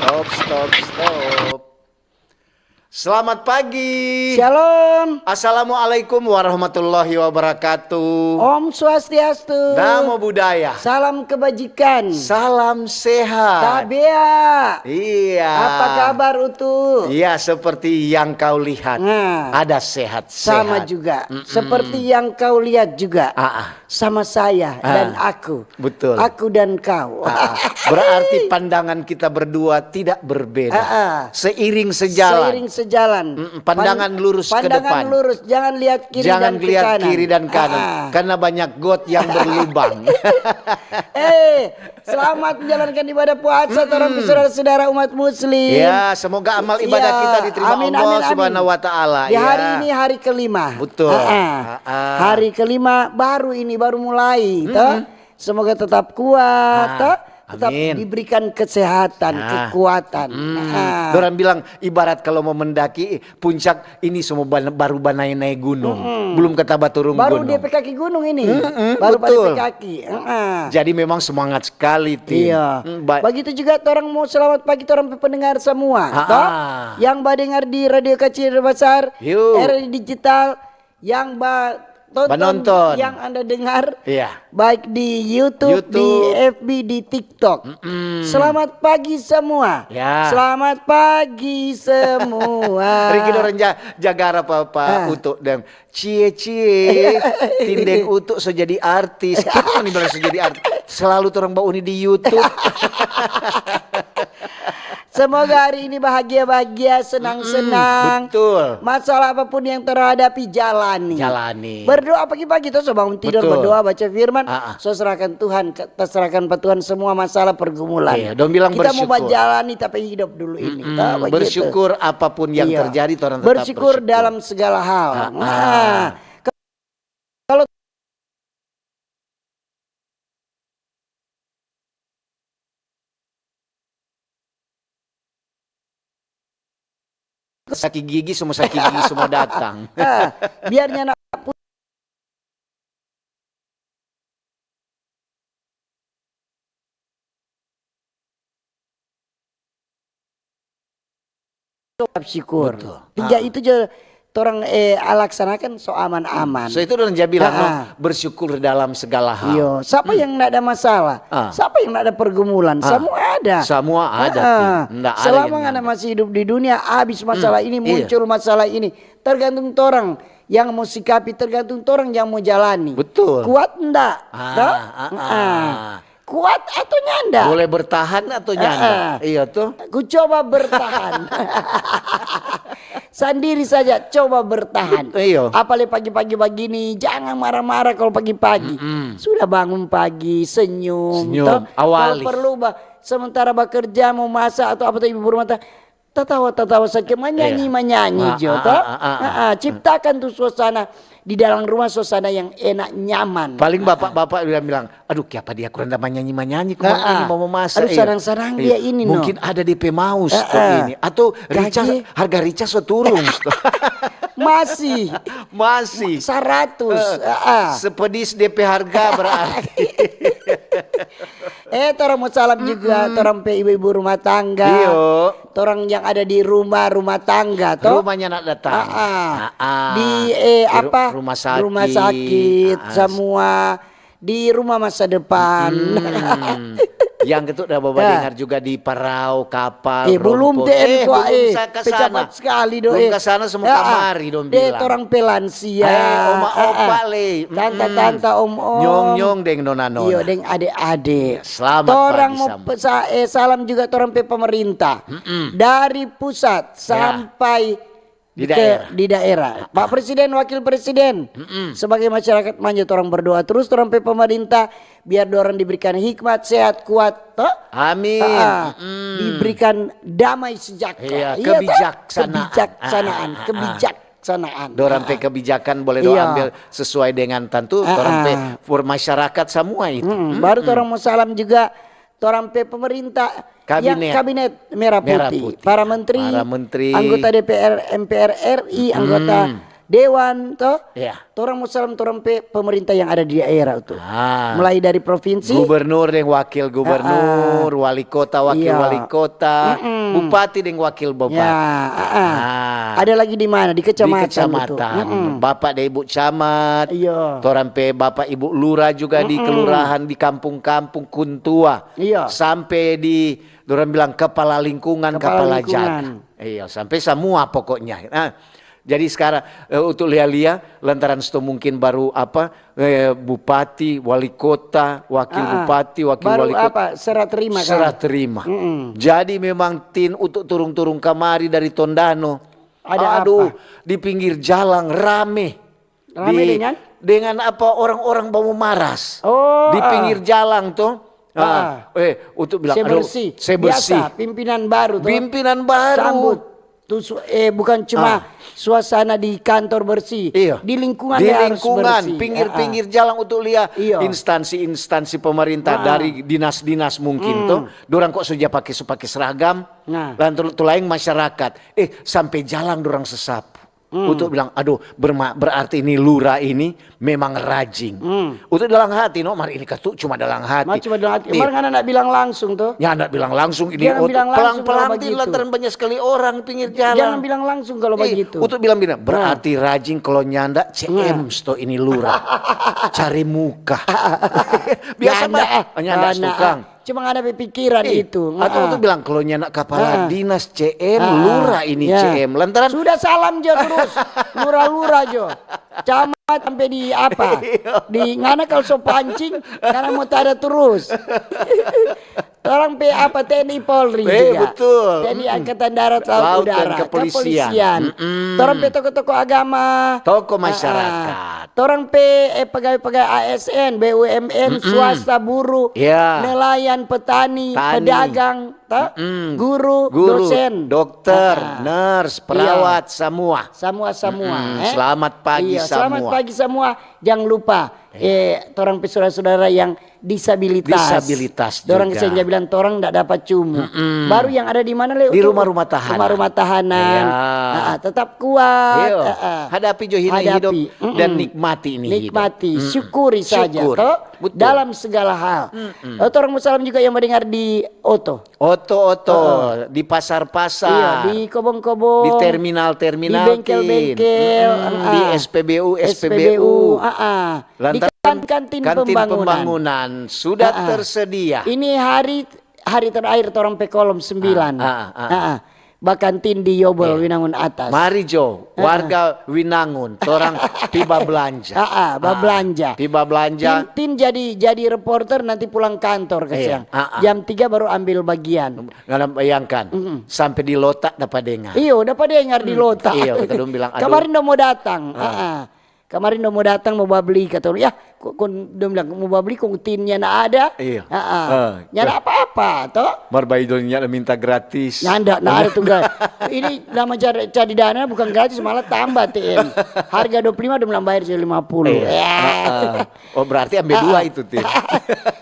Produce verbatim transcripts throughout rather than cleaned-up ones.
Stop, stop, stop. Selamat pagi. Shalom. Assalamualaikum warahmatullahi wabarakatuh. Om Swastiastu. Namo Buddhaya. Salam kebajikan. Salam sehat. Tabea. Iya. Apa kabar, Utu? Iya, seperti yang kau lihat. Nah. Ada sehat-sehat. Sama juga. Mm-mm. Seperti yang kau lihat juga. Ah, ah. Sama saya dan aku. Betul. Aku dan kau. Ah, ah. Berarti pandangan kita berdua tidak berbeda. Ah, ah. Seiring sejalan. Seiring sejalan. Mm-mm, pandangan lurus ke depan. Pandangan lurus, jangan lihat kiri dan ke kanan. Jangan lihat kiri dan kanan, karena banyak got yang berlubang. Eh, selamat menjalankan ibadah puasa, torang pe saudara-saudara umat muslim. Ya, semoga amal ibadah kita diterima Allah Subhanahu wa Taala. Di hari ini hari kelima. Betul. Ah, ah. Hari kelima baru ini, baru mulai, toh. Semoga tetap kuat, toh. Tetap diberikan kesehatan, kekuatan. Ah. Dorang bilang ibarat kalau mau mendaki puncak ini semua ban-, baru banae-nae gunung. Belum kata baturung gunung. Baru dia pe kaki gunung ini. Baru pada pe kaki. Jadi memang semangat sekali, Tin. Iya. Bagitu juga torang mau selamat pagi torang pe pendengar semua, toh. Yang badengar di Radio Kacil Besar, R R I Digital, yang ba-, tonton, banonton, yang Anda dengar, iya, baik di YouTube, di F B, di TikTok. Selamat pagi semua. Ya. Selamat pagi semua. Riki dorang ja-, jaga apa-apa untuk deng cie-cie, Tin deng Utu so jadi artis. Kita orang bilang so jadi artis. Selalu torang bauni di YouTube. Semoga hari ini bahagia-bahagia, senang-senang. Betul. Masalah apapun yang terhadapi, jalani. Jalani. Berdoa pagi-pagi, toh, so bangun tidur, berdoa, baca firman, so serahkan Tuhan, ke-, terserahkan pa Tuhan semua masalah pergumulan. Iya, dong bilang bersyukur. Kita mau bajalani tapi hidup dulu ini, toh, begitu. Bersyukur apapun yang terjadi, torang tetap bersyukur. Bersyukur dalam segala hal. Nah, kalau Saki gigi, semua saki gigi, semua datang. Ah, biar nyanda pu-, syukur. Betul. Tiga itu jo torang, eh, laksanakan so aman-aman. So itu dorang ja bilang, no, bersyukur dalam segala hal. Iyo, sapa yang nda ada masalah? Sapa yang nda ada pergumulan? Semua ada. Semua ada, Tin. Nda ada yang nda ada. Selama ngana masih hidup di dunia, abis masalah ini, muncul masalah ini. Tergantung torang yang mo sikapi, tergantung torang yang mo jalani. Betul. Kuat nda? Toh? Kuat atau nyanda? Boleh bertahan atau nyanda? Iya toh? Ku coba bertahan. Sandiri saja coba bertahan. Iyo. Apalagi pagi-pagi bagini, jangan marah-marah kalau pagi-pagi. Sudah bangun pagi, senyum, toh? Kalau perlu ba-, sementara bakerja, mo masa atau apa toh, ibu rumah tangga, tatawa-tatawa saja, manyanyi-manyanyi jo, toh? Ciptakan tu suasana di dalam rumah, suasana yang enak, nyaman. Paling bapak-bapak bilang, "Aduh, kiapa dia kurang da manyanyi-manyanyi, kong ini mau memasak." Aduh, sanang-sanang dia ini, no. Mungkin ada D P maus, toh, ini. Atau rica, harga rica so turun, toh. Masih. Masih. Saratus. Sepedis D P harga berarti. Eh, torang mo salam juga, torang pe ibu-ibu rumah tangga. Iyo. Torang yang ada di rumah, rumah tangga, toh? Rumahnya nak datang. Di, eh, apa? Rumah sakit. Rumah sakit, semua. Di rumah masa depan. Yang itu udah bawa dengar juga di parau, kapal, eh, belum, rongkong. Belum sa-, ke sana. Belum ke sana, semua kamari dong bilang. Deh, torang pe lansia. Eh, oma-opa le. Tanta-tanta, om-om. Nyong-nyong deng nona-nona. Iyo, deng ade-ade. Selamat pagi, Sam. Torang mo pe-, sa-, eh, salam juga torang pe pemerintah. Dari pusat sampai di daerah. Di daerah. Pak Presiden, Wakil Presiden, sebagai masyarakat manja torang berdoa terus torang pe pemerintah, biar dorang diberikan hikmat, sehat, kuat, toh? Amin. Diberikan damai sejahtera. Iya, toh? Kebijaksanaan. Kebijaksanaan, kebijaksanaan. Dorang pe kebijakan boleh dong ambil sesuai dengan tantu dorang pe for masyarakat semua itu. Baru torang mo salam juga torang pe pemerintah, kabinet merah putih, para menteri, anggota D P R, M P R R I, anggota dewan, toh. Torang mo salam torang pe pemerintah yang ada di daerah tu. Mulai dari provinsi, gubernur deng wakil gubernur, wali kota, wakil wali kota, Bupati deng wakil bupati. Ya, ah, ah. Ah. Ada lagi di mana? Di Di kecamatan. kecamatan, Gitu. Mm-mm. Bapak deng Ibu Camat, Iya. torang pe Bapak Ibu Lurah juga di Mm-mm. kelurahan, di kampung-kampung, kuntua, Iya. sampe di dorang bilang kepala lingkungan, Kepala kepala, lingkungan. Jaga. Iya, sampe samua pokoknya. Nah, jadi sekarang eh, untuk lia-lia, lantaran sto mungkin baru apa eh, bupati, wali kota, wakil Ah, ah. bupati, wakil Baru wali kota. Apa? Serah terima kan? Serah terima. Mm-mm. Jadi memang Tin untuk turung-turung kamari dari Tondano. Ada Aduh, apa? Di pinggir jalan rame. Rame Di- dengan? Dengan apa orang-orang bawa maras. Oh, Di ah. Pinggir jalan tuh. Ah. Ah, eh, untuk bilang, Se aduh, bersih. Se bersih. Biasa, pimpinan baru tuh. Pimpinan baru. Sambut. Tuh su- eh bukan cuma Ah. Suasana di kantor bersih, Iya. Di lingkungan Di dia harus lingkungan, bersih. Pinggir-pinggir jalan untuk lia Iya. instansi-instansi pemerintah Ah. Dari dinas-dinas mungkin Hmm. tuh. Dorang kok sudah pakai su pakai seragam. Nah. Lantaran tu lain masyarakat, eh sampai jalan dorang sesapu. Hmm. Untuk bilang, aduh, berma- berarti ini lurah ini memang rajin. Hmm. Untuk dalam hati, no, mar ini katu cuma dalam hati. Mar cuma dalam hati. Iya. Mar ngana ndak bilang langsung tuh. Ya, ndak bilang langsung ini. Jangan Oto. Bilang langsung kalau Pelan-pelan, begitu. Lantaran banyak sekali orang pinggir jalan. Jangan bilang langsung kalau Eh, begitu. Untuk bilang bilang, berarti Nah. Rajin kalau nyanda C M sto ini lurah. Cari muka. Biasa Nyanda, mah, ah. Nyanda Nah, tukang. Cuma ada pikiran Ih, itu. Atau Heeh. Untuk bilang kalau nyanda kepala Heeh. Dinas C M, Heeh. Lurah ini Ya. C M. Lantaran Sudah salam jo terus. Lurah-lurah jo. Camat sampai di apa? Iya. Di ngana kalau so pancing, ngana mau tada terus. Torang pe apa, T N I Polri Eh, juga. Betul. T N I Angkatan Darat, Laut, Laut dan Udara, Kepolisian. Kepolisian. Mm-mm. Torang pe toko-toko agama. Toko Ah, masyarakat. ah. Torang pe eh, pegawai-pegawai A S N, B U M N, swasta, buruh, Ya. nelayan, petani, Tani. Pedagang, to? Mm-mm. Guru, Guru, dosen, dokter, Ah, ah. nurse, Iya. Perawat, semua. Semua, semua. Mm-mm. Eh? Selamat pagi Iya, semua. Selamat pagi semua. Jangan lupa, eh, torang pe saudara-saudara yang disabilitas. Disabilitas Dorang juga. Saya bilang torang ndak dapat cumu. Baru yang ada di mana, Leo? Di rumah-rumah tahanan. Rumah-rumah tahanan. Iya. Ah, ah, tetap kuat. Iya. Ah, ah. Hadapi jo ini hidup Mm-mm. Dan nikmati ini hidup. Nikmati, syukuri saja, Syukur. Toh. Betul. Dalam segala hal. Oh, torang mo salam juga yang mendengar di Oto. Oto-oto, di pasar-pasar. Iya, di kobong-kobong. Di terminal-terminal, Di bengkel-bengkel, Tin. Mm, ah, di ah. S P B U, S P B U, ah, ah. Di Lantaran kantin-kantin kantin pembangunan. Pembangunan sudah Ah, ah. Tersedia. Ini hari hari terakhir torang pe kolom sembilan. Ah, ah, ah. Ah, ah. Bakantin di Yobel, Iya. Winangun Atas. Mari jo, Ah, ah. Warga Winangun, torang pi babelanja. Ah, ah, babelanja. Pi babelanja. Tin, Tin jadi jadi reporter nanti pulang kantor ke Iya, siang. Ah, ah. Jam tiga baru ambil bagian. Ngana bayangkan, sampai di Lota dapa dengar. Iyo, dapa dengar di Lota. Iyo, kata dong bilang, aduh. Kemarin dong mo datang. Ah, ah. Kemarin dong mo datang mo babli, kata orang. Ya, kong dong bilang mo babli, kong Tinnya na ada. Iyo. Ah, ah. Ah, Nyanda apa-apa, toh? Mar baidon nyanda minta gratis. Nyanda, na ada tunggal. Ini nama cari, cari dana bukan gratis, malah tambah T M. Harga dua puluh lima, dong bilang bayar jadi lima puluh. Iya. Ya. Ah, ah. Oh, berarti ambil dua itu, Tin.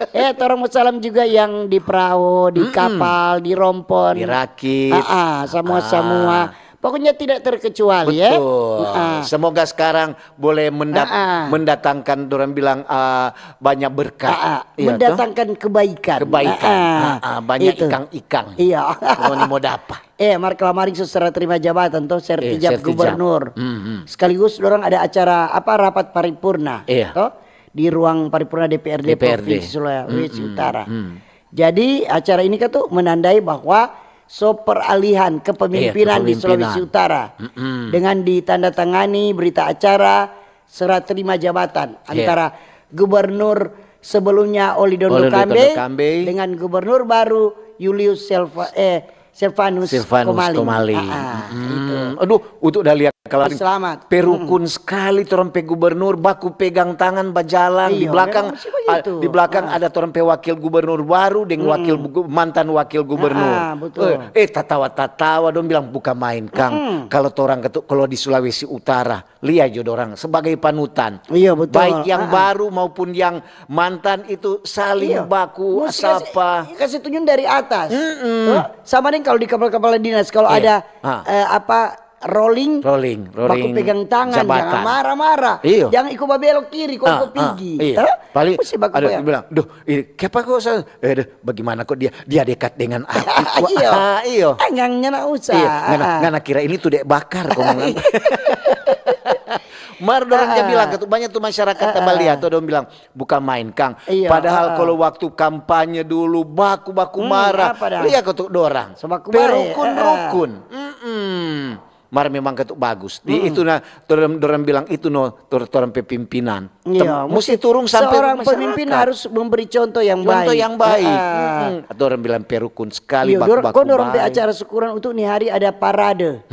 Eh, torang mo salam juga yang di perahu, di kapal, di rompon. Di rakit. Ah, ah, semua-semua. Pokoknya tidak terkecuali, ya. Betul. Ah, ah. Semoga sekarang boleh mendat- Ah, ah. mendatangkan, orang bilang, ah, banyak berkat. Ah, ah. Iya, toh? Mendatangkan kebaikan. Kebaikan. Ah, ah. Ah, ah, banyak Itu. Ikang-ikang. Iya. Ngoni mo dapa. Eh, mar kalo maring so serah terima jabatan to, sertijab Eh, sertijab. Gubernur. Hmm, hmm. Sekaligus dorang ada acara apa, rapat paripurna, Iya. to, di ruang paripurna D P R D, D P R D. Provinsi Sulawesi Hmm, hmm, Utara. Hmm. Jadi acara ini kan tu menandai bahwa so peralihan kepemimpinan Iya, di Sulawesi kepemimpinan. Utara Mm-mm. dengan ditandatangani berita acara serah terima jabatan Iya. antara Gubernur sebelumnya Oli Dondo Oli Dondo Kambe Kambe. Dengan gubernur baru Julius Selva, eh, Silvanus, Silvanus Komaling. Komaling. Ah, ah, Mm-mm. itu. Aduh, untuk dah lihat kalau Selamat. perukun sekali torang pe gubernur baku pegang tangan bajalan di Iya, belakang memang mesti begitu. ah, di belakang Ah. ada torang pe wakil gubernur baru deng wakil gu- mantan wakil gubernur. Ah, betul. Eh, eh, tatawa-tatawa dong bilang bukan main, Kang. Kalau torang ketu- kalau di Sulawesi Utara, lia jo dorang sebagai panutan. Iya, betul. Baik yang Ah, ah. Baru maupun yang mantan itu saling Iya. baku Mesti kasih- sapa. Kasih tunjuk dari atas. Mm-mm. Tuh, sama deng kalau di kepala-kepala dinas kalau Iya. ada Ah. eh, apa rolling, rolling, baku pegang tangan, jangan marah-marah. Iyo. Jangan iko babelok kiri, kok iko pigi. Iyo. Paling ada bilang, "Duh, ini kiapa kok sa-, eh, duh, bagaimana kok dia, dia dekat dengan api?" Iyo. Ah, iyo. Tangannya na usah. Iyo, ngana, ngana kira ini tu dek bakar, kong. Mar dorang ja bilang, katu banyak tu masyarakat tamba lia tu, dong bilang, "Bukan main, kang." Iyo, padahal kalau waktu kampanye dulu, baku-baku marah. Lia katu dorang. So baku bae, perukun-rukun. Mm-mm. Mar memang katu bagus. Di itu na, dorang, dorang bilang itu no, tor-, torang pe pimpinan. Iya, musti turung sampe seorang pemimpin harus memberi contoh yang baik. Contoh yang baik. Atau orang bilang perukun sekali, baku-baku bae. Kong dorang pe acara syukuran untuk ni hari ada parade.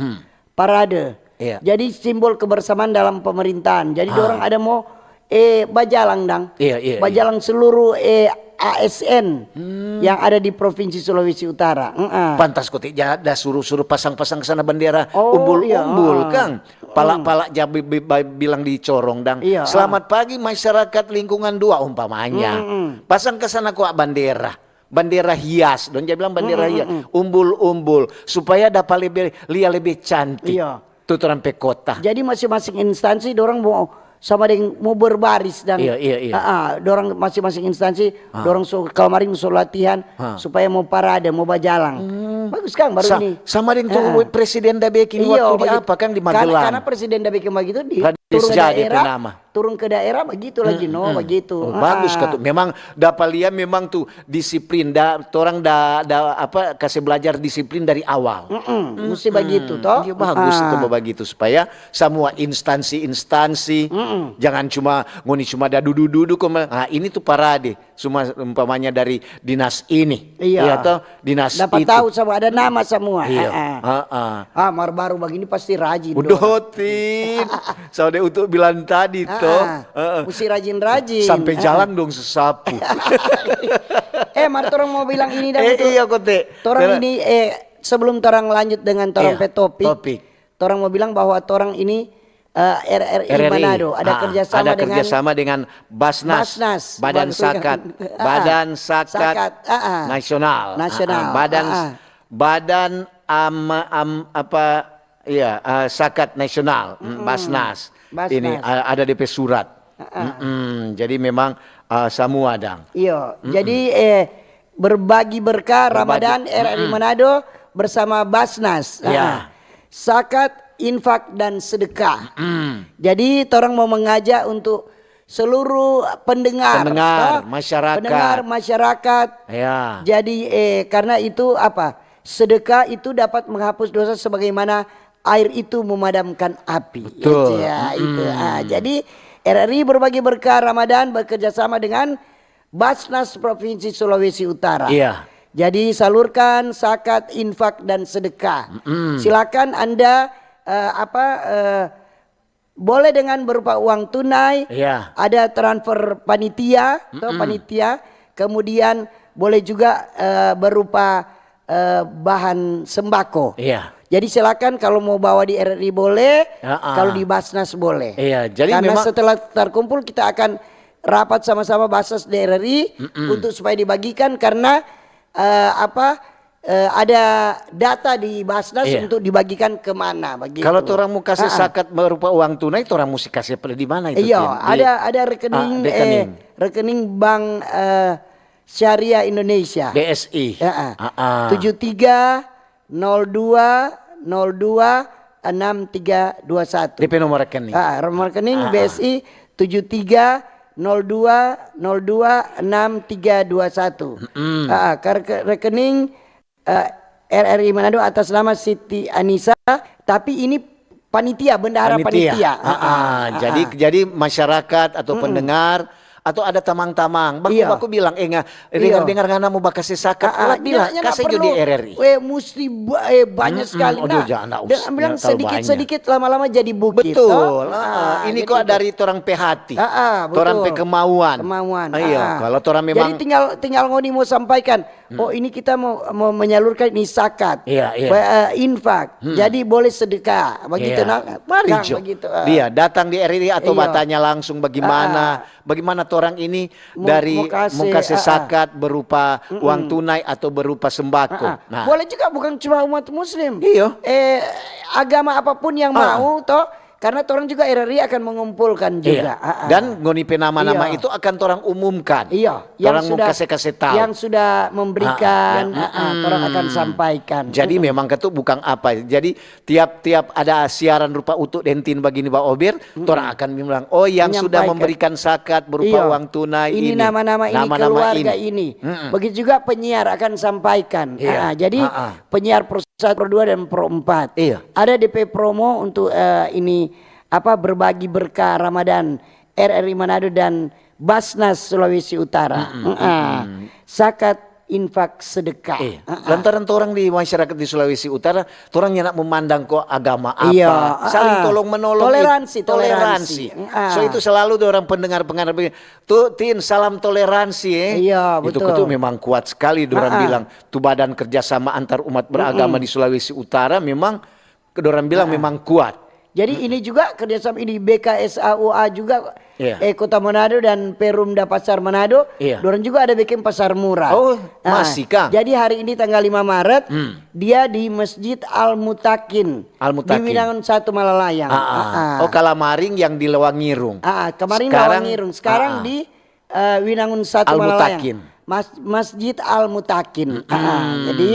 Parade. Iya. Jadi simbol kebersamaan dalam pemerintahan. Jadi dorang ada mo, eh, bajalang dang. Iya, iya, iya. Bajalang seluruh, eh, A S N yang ada di Provinsi Sulawesi Utara. Heeh. Pantas kote ja-, da suru-suru pasang-pasang sana bandera umbul-umbul, kang. Pala-pala ja bi-, bi-, ba-, bilang di corong dang. Iya, "Selamat pagi masyarakat lingkungan dua," umpamanya. Pasang ke sana kwa bandera. Bandera hias, dong ja bilang bandera hias. Umbul-umbul, supaya dapa lebe, lia lebe cantik. Iya. Tu torang pe kota. Jadi masing-masing instansi dorang mo sama deng mo berbaris dang. Iya, iya, iya. Ah, ah, dorang masing-masing instansi, dorang so, kamarin so latihan supaya mo parade, mo bajalang. Bagus kang baru ini. Sama deng tu presiden da beking waktu di apa kang, di Magelang. Karena presiden da beking bagitu di turun ke daerah, turun ke daerah bagitu lagi, no, bagitu. Oh, bagus katu. Memang dapa lia memang tu disiplin, da, torang da, da, apa, kase blajar disiplin dari awal. Mm-mm, musti bagitu, to? Iya, bagus tu bagitu, supaya samua instansi-instansi, jangan cuma, ngoni cuma da dudu-dudu, kong, ah, ini tu parade, cuma umpamanya dari dinas ini, iya to, dinas itu. Dapa tau samua, ada nama samua. Iya, heeh. Ah, mar baru bagini pasti rajin dorang. Udotin. Sama deng Utu bilang tadi, to. Heeh. Musti rajin-rajin. Sampe jalang dong so sapu. Eh, mar torang mo bilang ini dang, eh, Utu. Iya, kote. Torang ini, eh, sebelum torang lanjut dengan torang pe topik, torang mo bilang bahwa torang ini, eh, R R I Manado ada kerjasama dengan, ada kerjasama dengan Basnas, Basnas, Badan Sakat, Badan Sakat Nasional. Nasional. Badan, Badan, am, am, apa, iya, eh, Sakat Nasional, mm, Basnas. Ini, eh, ada depe surat. Mm-mm. Jadi memang, eh, samua dang. Iyo, jadi, eh, berbagi berkah Ramadan R R I Manado bersama Basnas. Iya. Sakat, infak, dan sedekah. Jadi torang mau mengajak untuk seluruh pendengar, pendengar, masyarakat. Pendengar, masyarakat. Ya. Jadi, eh, karena itu apa? Sedekah itu dapat menghapus dosa sebagaimana air itu memadamkan api. Betul. Ya, itu. Ah, jadi R R I Berbagi Berkah Ramadan bekerja sama dengan Basnas Provinsi Sulawesi Utara. Iya. Jadi salurkan sakat, infak, dan sedekah. Silakan Anda, eh, apa, eh, boleh dengan berupa uang tunai, ada transfer panitia, to, panitia, kemudian boleh juga, eh, berupa, eh, bahan sembako. Iya. Jadi silakan kalau mau bawa di R R I boleh, kalau di Basnas boleh. Iya, jadi karena memang setelah terkumpul kita akan rapat sama-sama Basnas di R R I untuk supaya dibagikan karena, eh, apa, eh, ada data di Basnas untuk dibagikan kemana begitu. Kalau torang mo kase sakat berupa uang tunai, torang musti kase di mana itu? Iya, ada, ada rekening, eh, rekening bank, eh, Syariah Indonesia. B S I. Tujuh tiga nol dua nol dua enam tiga dua satu. Depe nomor rekening. Ah, nomor rekening B S I tujuh tiga nol dua nol dua enam tiga dua satu. Ah, rekening, eh, R R I Manado atas nama Siti Anisa, tapi ini panitia, bendahara panitia. Ah, jadi, jadi masyarakat atau pendengar atau ada tamang-tamang, baku, baku bilang, "Eh, dengar-dengar ngana mo bakase sakat," bilang, "Kase jo di R R I." Eh, musti ba-, eh, banyak sekali. Nah, bilang sedikit-sedikit lama-lama jadi bukit. Betul. Ini kok dari torang pe hati, torang pe kemauan. Kemauan. Iya, kalau torang memang. Jadi tinggal, tinggal ngoni mo sampaikan, Oh, ini kita mau, mau menyalurkan ini zakat, Iya, iya. ba- eh, infak, jadi boleh sedekah, begitu. Iya. Nah, Mari Kang, Jo. Begitu, eh. Dia datang di R R I atau Iya. Batanya langsung bagaimana, bagaimana torang ini Mo- dari mo kase, mo kase ah, ah. Zakat berupa uang tunai atau berupa sembako. Ah, ah. Nah, Boleh juga bukan cuma umat muslim. Iyo. Eh, agama apapun yang Ah. mau toh, karena torang juga R R I akan mengumpulkan iya. juga. Ah, ah. Dan ngoni pe nama-nama Iya. itu akan torang umumkan. Iya, Torang mo kase-kase tahu. yang sudah memberikan, Ah, ah, ah, ah, torang akan sampaikan. Jadi memang katu bukan apa. Jadi tiap-tiap ada siaran rupa Utu deng Tin bagini ba Ober, torang akan bilang, "Oh, yang sudah Menyampaikan. Memberikan zakat berupa Iya. uang tunai ini, Ini nama-nama ini, nama-nama keluarga ini." Ini. Begitu juga penyiar akan sampaikan. Iya. Ah, jadi Ah, ah. Penyiar Pro Satu, Pro Dua, dan Pro Empat. Iya. Ada D P promo untuk, eh, ini apa, berbagi berkah Ramadan R R I Manado dan Basnas Sulawesi Utara. Ah. Zakat infak sedekah. Eh, Ah, ah. Lantaran torang di masyarakat di Sulawesi Utara, torang nyanda memandang ko agama apa, Iya, saling ah, ah. tolong menolong, Toleransi, toleransi. toleransi. Ah. So itu selalu orang pendengar-pendengar begini, "Tuh Tin, salam toleransi eh." Iya, Itu betul. Itu memang kuat sekali orang Ah, ah. Bilang tu badan kerjasama antar umat beragama di Sulawesi Utara memang orang bilang memang kuat. Jadi ini juga kerjasama ini B K S A U A juga, Iya. eh, Kota Manado dan Perumda Pasar Manado, Iya. dorang juga ada bikin pasar murah. Oh, Ah, masih, Kang? Jadi hari ini tanggal lima Maret, dia di Masjid Al Mutakin, Al Mutakin. Di Winangun Satu Malalayang. Ah, ah. Ah, ah. Oh, kalamaring yang di Lawangirung. Ah, ah, kemarin Sekarang- Lawangirung, sekarang ah, ah. di eh, Winangun Satu Al Malalayang. Mutakin. Mas- Masjid Al Mutakin. Ah, ah. Jadi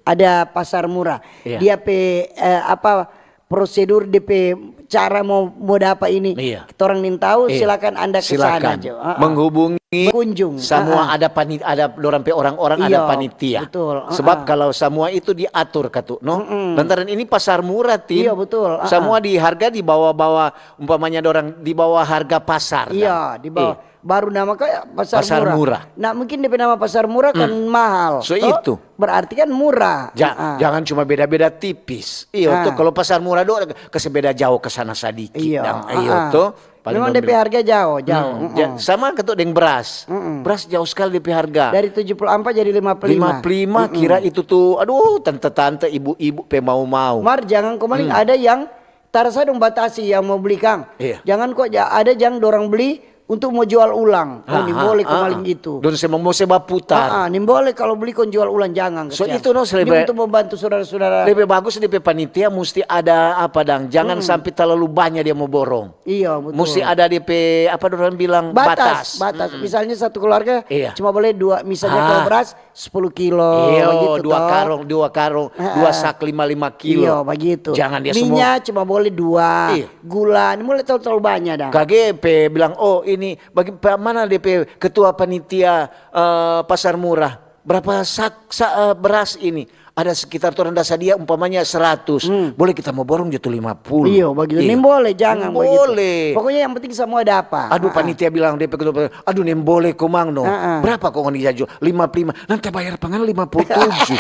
ada pasar murah. Iya. Dia pe, eh, apa, prosedur, D P cara mau mau dapa ini. Iya. Torang ning tahu, Iya. Silakan Anda ke sana Silakan. Jo. Ah, ah. Menghubungi Berkunjung. Semua Ah, ah. Ada panit ada orang pe orang-orang ada Iya, panitia. Betul. Ah, Sebab ah. Kalau semua itu diatur katu, no? Lantaran ini pasar murah, Tin. Iya, betul. Ah, Semua ah. Di harga di bawah-bawah, umpamanya orang di bawah harga pasar. Iya, di bawah. Baru nama kayak pasar, Pasar murah. Nah, mungkin dia nama pasar murah kan mahal. So Toh? Itu. Berarti kan murah. Ja- Ah. Jangan cuma beda-beda tipis. Iyo, tuh kalau pasar murah do kasih beda jauh ke sana sadiki. Iya. Dang. Iyo, Ah, ah. Tuh. Memang D P harga jauh, jauh. Hmm, ja- sama ketuk deng beras. Beras jauh sekali D P harga. Dari tujuh puluh empat jadi lima puluh lima. Lima puluh lima kira itu tuh, aduh, tante-tante, ibu-ibu pe mau-mau. Mar, jangan komaling ada yang tarasa dong batasi yang mau beli, Kang. Iya. Jangan kok ja- ada yang dorang beli untuk mau jual ulang. Oh, Ah, ni ah, boleh ah, komaling ah. Gitu. Dong se mau se baputar. Ah, ah, ni boleh kalau beli kong jual ulang, jangan. So, Kasihan. Itu no, Ini selebe- untuk membantu saudara-saudara. Lebih bagus D P panitia mesti ada apa dang? Jangan sampai terlalu banyak dia mau borong. Iya, betul. Mesti ada D P apa orang bilang Batas, batas. Batas. Misalnya satu keluarga Iya. Cuma boleh dua, misalnya Ah. Kalau beras sepuluh kilo, Iyo, begitu dua toh. karung, dua karung, Ah, dua ah. sak lima lima kilo. Iya, begitu. Jangan dia Minyak cuma boleh dua, Iya. Gula, ini mulai terlalu, terlalu banyak dah. Kage pe bilang, "Oh, ini bagi pa- mana D P ketua panitia eh, pasar murah? Berapa sak sa- eh, beras ini?" Ada sekitar torang da sadia umpamanya seratus. Boleh kita mau borong jo tu lima puluh. Iya, begitu. Iya. Ni boleh, jangan Ni begitu. Boleh. Pokoknya yang penting semua ada apa. Aduh, Ah, ah. Panitia bilang D P ketua, "Aduh, nem boleh komang no. Ah, ah. Berapa kong ni jajo? Lima puluh lima. Nanti bayar pangan lima puluh tujuh."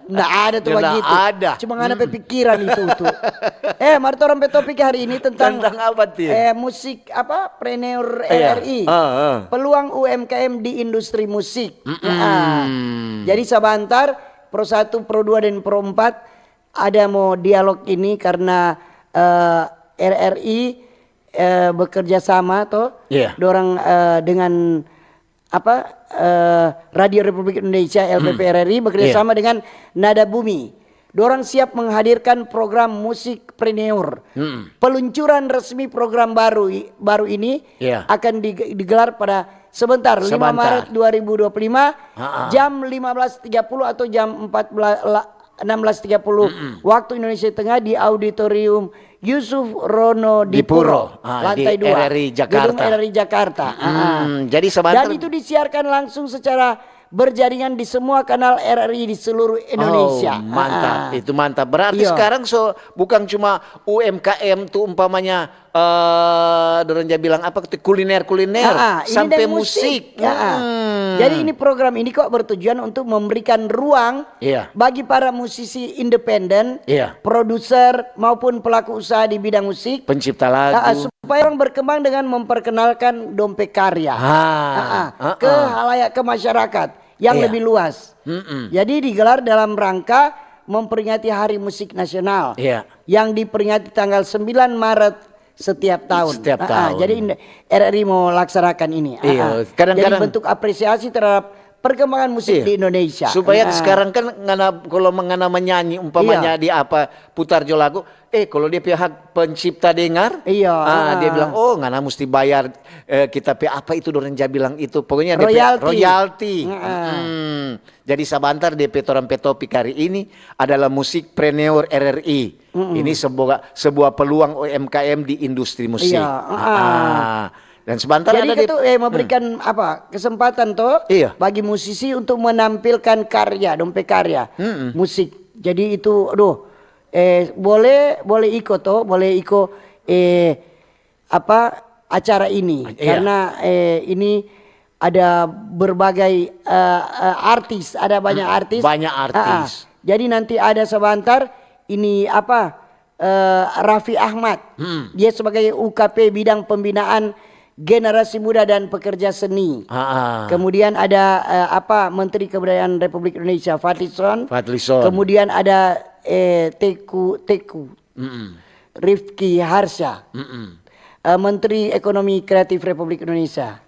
Nggak ada tuh Ya, nggak begitu. Ada. Cuma ada pikiran itu tuh. Eh, mari orang pe topik hari ini tentang Tentang apa, Tin? Eh, musik apa? Preneur Iya. R R I. Ah, ah. Peluang U M K M di industri musik. Ah. Jadi sabantar Pro Satu, Pro Dua, dan Pro Empat ada mau dialog ini karena eh, R R I eh, bekerja sama toh. Iya. Dorang eh, dengan apa eh, Radio Republik Indonesia, L P P R R I, bekerja Iya. Sama dengan Nada Bumi. Dorang siap menghadirkan program musik preneur. Peluncuran resmi program baru i- baru ini Iya. Akan dig- digelar pada sebentar, lima Sebentar. Maret dua ribu dua puluh lima, Ha-ha. Jam lima belas tiga puluh atau jam empat belas la- enam belas tiga puluh waktu Indonesia Tengah di Auditorium Yusuf Rono Dipuro, Dipuro. Ah, di lantai dua, R R I Gedung Jakarta. R R I Jakarta. Ah, ah. Hmm, jadi sebentar. Dan itu disiarkan langsung secara berjaringan di semua kanal R R I di seluruh Indonesia. Oh, mantap, Ah, ah. Itu mantap. Berarti Iya. Sekarang so bukan cuma U M K M tuh umpamanya eh orang ja bilang apa tuh kuliner-kuliner Ah, ah, ini sampai dari musik. Musik. Ya, ah. Hmm. Jadi ini program ini kok bertujuan untuk memberikan ruang Iya. bagi para musisi independen, Iya. Produser maupun pelaku usaha di bidang musik, Pencipta lagu. ah, ah, Supaya orang berkembang dengan memperkenalkan dong pe karya. Ah, ah, ah, ke halayak, ke masyarakat yang lebih luas. Jadi digelar dalam rangka memperingati Hari Musik Nasional yang diperingati tanggal sembilan Maret setiap tahun. Setiap tahun. Jadi R R I mau laksanakan ini. Iya, kadang-kadang. Jadi bentuk apresiasi terhadap perkembangan musik di Indonesia. Supaya sekarang kan ngana, kalau ngana menyanyi umpamanya di apa, putar jo lagu, eh, kalau dia pihak pencipta dengar, dia bilang, "Oh, ngana mesti bayar, eh, kita pe apa itu dorang ja bilang itu, pokoknya dia pe royalti." Jadi sabantar dia pe, torang pe topik hari ini adalah musikpreneur R R I. Ini sebuah, sebuah peluang U M K M di industri musik. Iya. Dan sebentar ada di, eh, memberikan apa, kesempatan to bagi musisi untuk menampilkan karya, dong pe karya musik. Jadi itu, aduh, eh, boleh, boleh iko to, boleh iko, eh, apa, acara ini. Karena, eh, ini ada berbagai, eh, eh, artis, ada banyak artis. Banyak artis. Jadi nanti ada sebentar ini apa, eh, Raffi Ahmad. Dia sebagai U K P bidang pembinaan generasi muda dan pekerja seni. Kemudian ada, eh, apa, Menteri Kebudayaan Republik Indonesia, Fadlizon. Fadlizon. Kemudian ada, eh, Teku, Teku. Rifki Harsha. Eh, Menteri Ekonomi Kreatif Republik Indonesia.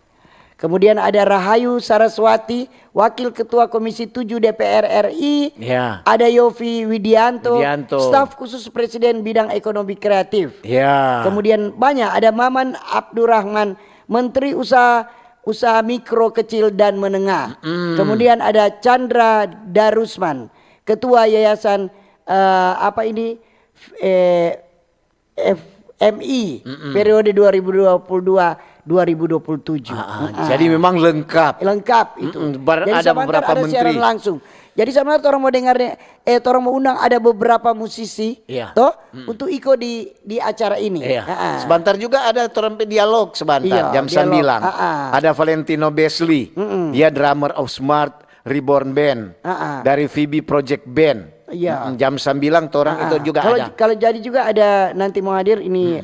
Kemudian ada Rahayu Saraswati, Wakil Ketua Komisi tujuh D P R R I. Ada Yofi Widianto, staf khusus Presiden bidang ekonomi kreatif. Kemudian banyak, ada Maman Abdurrahman, Menteri Usaha, Usaha Mikro, Kecil, dan Menengah. Kemudian ada Chandra Darusman, Ketua Yayasan, eh, apa ini, eh, F M I, periode dua ribu dua puluh dua, dua ribu dua puluh tujuh. Jadi memang lengkap. Lengkap itu. Jadi ada sebentar beberapa menteri. Siaran langsung. Jadi sebentar torang mau dengar, eh, torang mau undang ada beberapa musisi, toh, untuk iko di, di acara ini. Sebentar juga ada torang pe dialog sebentar, jam sembilan. Ada Valentino Besli, dia drummer of Smart Reborn Band, dari Phoebe Project Band. Jam sembilan torang itu juga ada. Kalau jadi juga ada nanti mau hadir ini,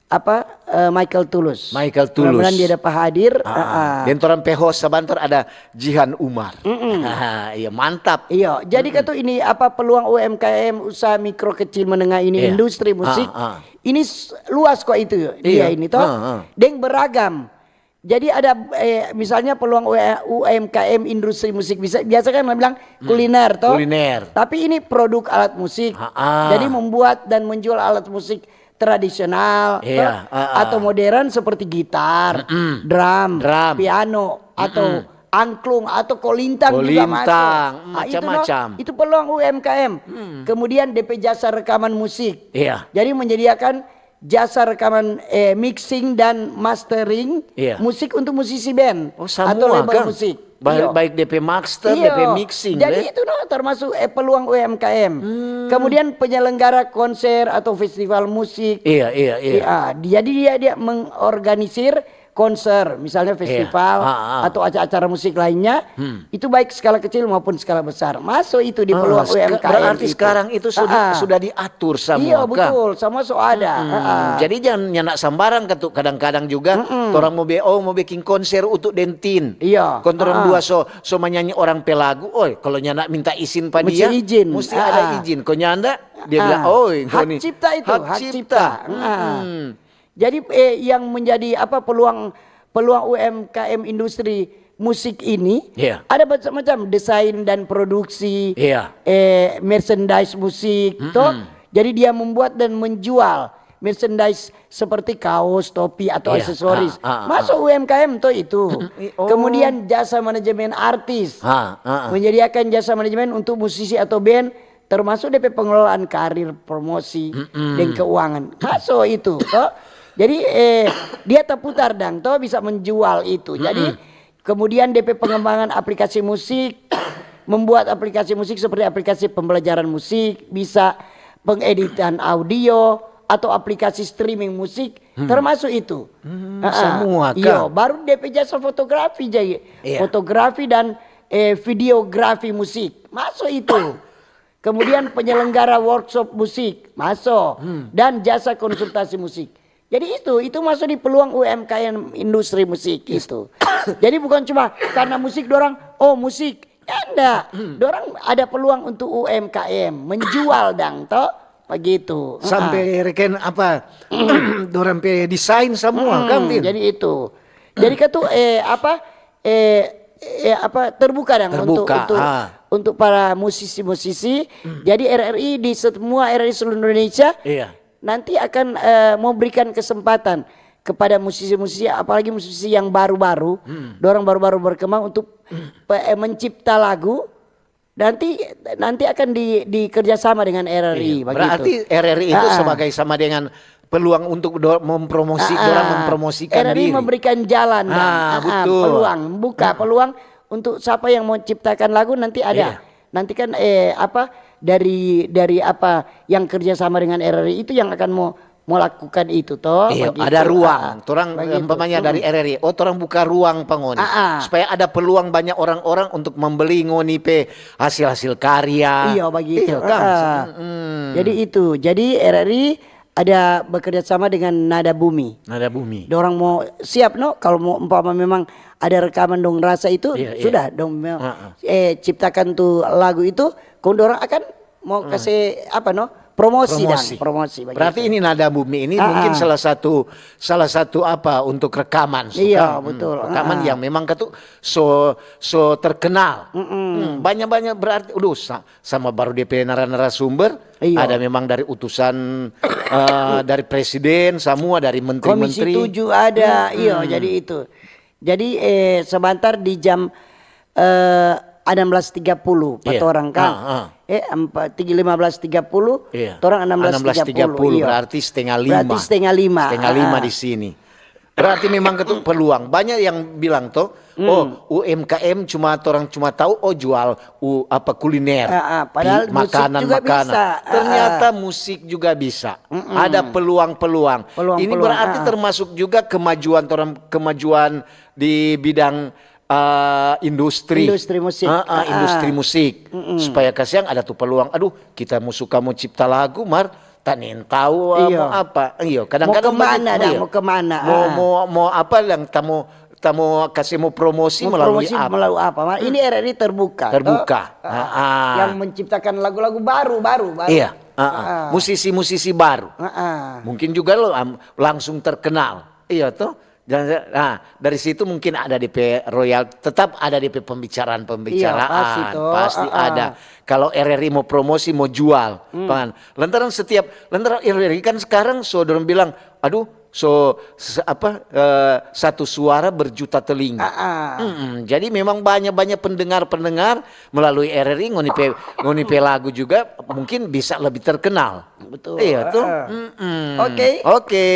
apa, eh, Michael Tulus. Michael Tulus. Mudah-mudahan dia dapat hadir. Dan torang pe host sebentar ada Jihan Umar. Iya, mantap. Iya, jadi katu ini apa, peluang U M K M, usaha mikro kecil menengah ini, industri musik. Ini luas kok itu dia ini toh. Deng beragam. Jadi ada, eh, misalnya peluang U M K M industri musik, bisa, biasa kan orang bilang kuliner toh. Kuliner. Tapi ini produk alat musik. Jadi membuat dan menjual alat musik tradisional toh, atau modern seperti gitar, drum, piano, atau angklung, atau kolintang juga masuk. Kolintang, macam-macam. Itu peluang U M K M. Kemudian D P jasa rekaman musik. Jadi menyediakan jasa rekaman, eh, mixing dan mastering musik untuk musisi band atau label musik. Baik, baik D P master, D P mixing. Jadi itu no termasuk, eh, peluang U M K M. Kemudian penyelenggara konser atau festival musik. Iya, iya, iya. Jadi dia, dia mengorganisir konser, misalnya festival atau acara-acara musik lainnya, itu baik skala kecil maupun skala besar. Masuk itu di peluang U M K M. Berarti sekarang itu sudah, sudah diatur samua. Iya, betul, samua so ada. Jadi jangan nyanda sambarang katu, kadang-kadang juga torang mo be-, oh, mo bikin konser untuk dentin. Iya. Kong torang dua so, so manyanyi orang pe lagu, oi, kalau nyanda minta izin pa dia, musti ada izin. Kong nyanda, dia bilang, oi, hak cipta itu, hak cipta. Jadi, eh, yang menjadi apa, peluang, peluang U M K M industri musik ini, ada macam-macam, desain dan produksi, eh, merchandise musik, toh. Jadi dia membuat dan menjual merchandise seperti kaos, topi, atau aksesoris. Masuk U M K M toh itu. Kemudian jasa manajemen artis, menyediakan jasa manajemen untuk musisi atau band, termasuk depe pengelolaan karir, promosi, deng keuangan. Masuk itu toh. Jadi, eh, dia terputar dang toh, bisa menjual itu. Jadi kemudian depe pengembangan aplikasi musik, membuat aplikasi musik seperti aplikasi pembelajaran musik, bisa pengeditan audio, atau aplikasi streaming musik, termasuk itu. Samua, iyo, baru depe jasa fotografi jadi. Fotografi dan, eh, videografi musik, masuk itu. Kemudian penyelenggara workshop musik, masuk. Dan jasa konsultasi musik. Jadi itu, itu masuk di peluang U M K M industri musik itu. Jadi bukan cuma karena musik dorang, oh musik. Ya enggak, dorang ada peluang untuk U M K M, menjual dang, toh? Begitu. Heeh. Sampai reken apa, dorang pe desain semua, kan, Tin? Jadi itu. Jadi katu, eh, apa, eh, eh, apa, terbuka dang untuk Terbuka, untuk ah. untuk para musisi-musisi. Jadi R R I di semua R R I seluruh Indonesia Iya. nanti akan, eh, memberikan kesempatan kepada musisi-musisi, apalagi musisi yang baru-baru, dorang baru-baru berkembang untuk pe- eh, mencipta lagu. Nanti nanti akan di dikerjasama dengan R R I. Iya. Berarti R R I itu sebagai sama dengan peluang untuk do- mempromosi, dorang mempromosikan R R I diri. Memberikan jalan, kan? Ah, betul. Peluang, buka peluang untuk siapa yang mau ciptakan lagu nanti ada. Iya. Nanti kan, eh, apa, dari dari apa yang kerja sama dengan R R I itu yang akan mau mau lakukan itu, toh. Iya, Begitu. ada ruang. Ah, Torang begitu. Umpamanya dari R R I, oh, torang buka ruang pa ngoni. Ah, ah. Supaya ada peluang banyak orang-orang untuk membeli ngoni pe hasil-hasil karya. Iya, begitu. Iya, kan? Ah. Mm. Jadi itu. Jadi R R I ada bekerja sama dengan Nada Bumi. Nada Bumi. Dorang mau siap, no, kalau mau umpama memang ada rekaman dong rasa itu, Iya, iya. Sudah dong mau, Ah, ah. eh, ciptakan tu lagu itu, kong dorang akan mau kasih apa, no, promosi, dang, Promosi. Promosi begitu. Berarti ini Nada Bumi ini Ah, mungkin ah. salah satu salah satu apa untuk rekaman, so, Iya, kan? Betul. Rekaman Ah, ah. Yang memang katu so so terkenal. Hmm, banyak-banyak berarti, aduh, sa- sama baru dia pe nara-narasumber, Iya. Ada memang dari utusan eh, dari presiden, semua dari Komisi menteri-menteri. Tujuh ada, iyo, jadi itu. Jadi, eh, sebentar di jam, eh, enam belas tiga puluh, empat Iya. orang, kan? Ah, ah. Eh, empat, tiga, lima belas tiga puluh, Iya. torang enam belas tiga puluh, Enam belas tiga puluh, iyo. berarti setengah lima. Berarti setengah lima. Setengah lima Ah, ah. Di sini. Berarti memang katu peluang. Banyak yang bilang toh, oh, U M K M cuma, torang cuma tahu, oh, jual u, apa, kuliner, Ah, ah, padahal pi- musik makanan, juga makanan. bisa. Ah, ah. Ternyata musik juga bisa. Ada peluang-peluang. Ini Peluang-peluang, berarti ah. Termasuk juga kemajuan orang, kemajuan di bidang eh, industri. Industri musik. Ah, ah, Ah, ah. Industri musik. Supaya kasiang ada tu peluang. Aduh, kita mau suka mau cipta lagu, mar tanintau, eh, Iya. Mau apa. Iyo, kadang-kadang Mau kemana banyak, dah, iyo. Mau kemana? Mau, Ah. mau, mau apa yang tamu tamu kasih mau promosi Mau melalui promosi apa? Melalui apa? Mar, ini R R I terbuka. Terbuka. Toh? Ah, ah. Yang menciptakan lagu-lagu baru, baru, baru. Iya. Ah, ah. Musisi-musisi baru. Ah, ah. Mungkin juga lo am, langsung terkenal. Iya toh. Dan nah, dari situ mungkin ada D P royal, tetap ada D P pembicaraan-pembicaraan. Iya, pasti toh. Pasti Ah, ah. Ada. Kalau R R I mau promosi, mau jual, kan. Lantaran setiap, lantaran R R I kan sekarang so dorang bilang, aduh, so se- apa eh, satu suara berjuta telinga. Ah, ah. Mm-mm. Jadi memang banyak-banyak pendengar-pendengar melalui R R I, ngoni pe ngoni pe lagu juga mungkin bisa lebih terkenal. Betul. Iya tuh. Ah, ah. Mm-mm. Oke. Oke.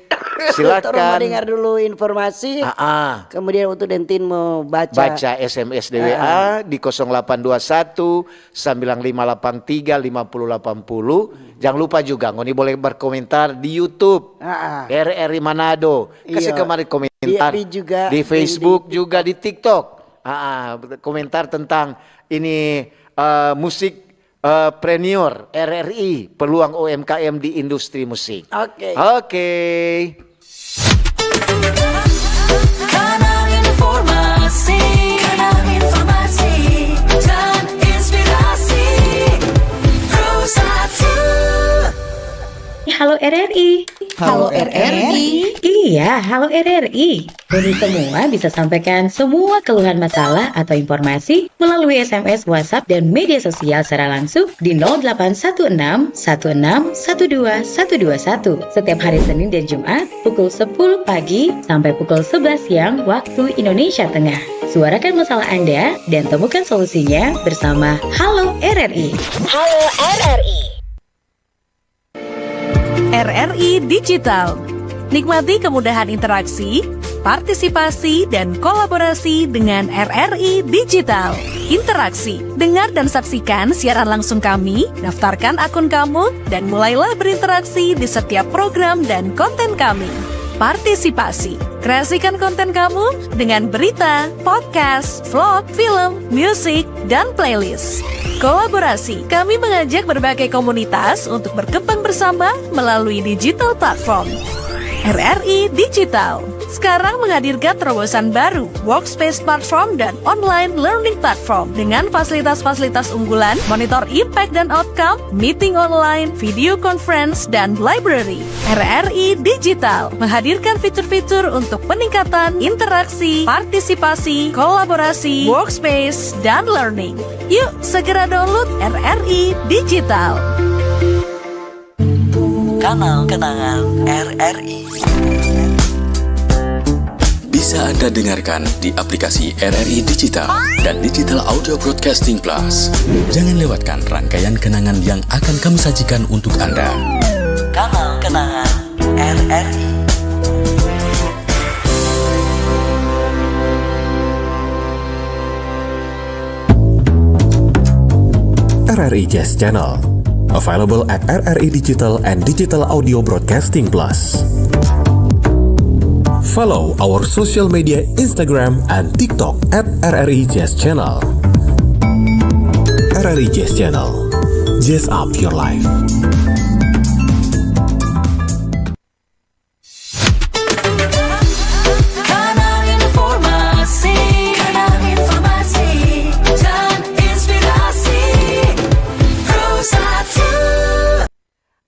Torang mau Silakan. Dengar dulu informasi. Ah, ah. Kemudian untuk Dentin mau baca. Baca S M S dan W A di kosong delapan dua satu, sembilan lima delapan tiga, lima puluh delapan puluh. Jangan lupa juga ngoni boleh berkomentar di YouTube. Ah, ah. R R I Manado. Kasih Iya. Kemarin komentar. Di F B juga, Di di- Facebook juga, di TikTok. Ah, ah, komentar tentang ini eh, musik eh, Premier R R I, peluang U M K M di industri musik. Oke. Oke. Kanal informasi, kanal informasi dan inspirasi. Pro satu. Halo R R I. Halo R R I. Iya, halo R R I. Ngoni semua bisa sampaikan semua keluhan, masalah atau informasi melalui S M S, WhatsApp, dan media sosial secara langsung di nol delapan satu enam satu enam satu dua satu dua satu setiap hari Senin dan Jumat pukul sepuluh pagi sampai pukul sebelas siang waktu Indonesia Tengah. Suarakan masalah Anda dan temukan solusinya bersama Halo R R I. Halo R R I. R R I Digital. Nikmati kemudahan interaksi, partisipasi, dan kolaborasi dengan R R I Digital. Interaksi, dengar dan saksikan siaran langsung kami, daftarkan akun kamu, dan mulailah berinteraksi di setiap program dan konten kami. Partisipasi, kreasikan konten kamu dengan berita, podcast, vlog, film, musik, dan playlist. Kolaborasi, kami mengajak berbagai komunitas untuk berkembang bersama melalui digital platform. R R I Digital sekarang menghadirkan terobosan baru, Workspace Platform dan Online Learning Platform, dengan fasilitas-fasilitas unggulan, monitor impact dan outcome, meeting online, video conference, dan library. R R I Digital menghadirkan fitur-fitur untuk peningkatan interaksi, partisipasi, kolaborasi, workspace, dan learning. Yuk, segera download R R I Digital. Kanal Kenangan R R I. Bisa Anda dengarkan di aplikasi R R I Digital dan Digital Audio Broadcasting Plus. Jangan lewatkan rangkaian kenangan yang akan kami sajikan untuk Anda. Kanal Kenangan R R I. R R I Jazz Channel. Available at R R I Digital and Digital Audio Broadcasting Plus. Follow our social media Instagram and TikTok at R R I Jazz Channel. R R I Jazz Channel. Jazz up your life. Kanal informasi, kanal informasi dan inspirasi. Pro satu.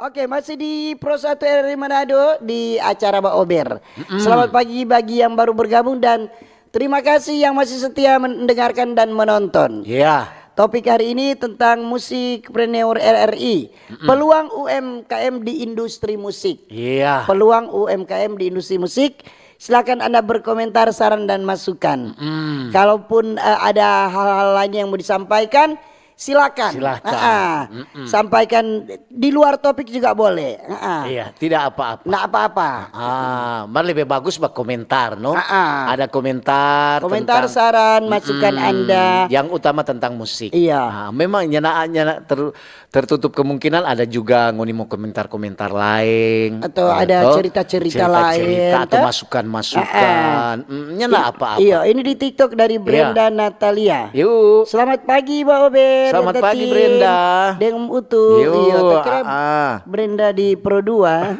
Oke, masih di Pro satu R R I Manado di acara Ba Ober. Selamat pagi bagi yang baru bergabung dan terima kasih yang masih setia mendengarkan dan menonton. Iya. Topik hari ini tentang musikpreneur R R I, peluang U M K M di industri musik. Iya. Peluang U M K M di industri musik. Silakan Anda berkomentar, saran, dan masukan. Kalaupun, eh, ada hal-hal lain yang mau disampaikan, silakan. Silakan. Ah, ah. Sampaikan di luar topik juga boleh. Ah, ah. Iya, tidak apa-apa. Nggak apa-apa. Ah, mar lebih bagus berkomentar, no? Ah, ah. Ada komentar, komentar, tentang, saran, masukan Anda. Yang utama tentang musik. Iya. Ah, memang nyana, nyana ter-, tertutup kemungkinan ada juga ngoni mo komentar-komentar laeng, atau ada cerita-cerita laeng, cerita-cerita atau masukan-masukan. Ah, ah. Mm, nyanda apa-apa. Iya, ini di TikTok dari Brenda Natalia. Yuk. Selamat pagi, Ba Ober, Selamat pagi, Brenda. Deng Om Utu. Yuk, iya, tak kira Brenda di Pro dua.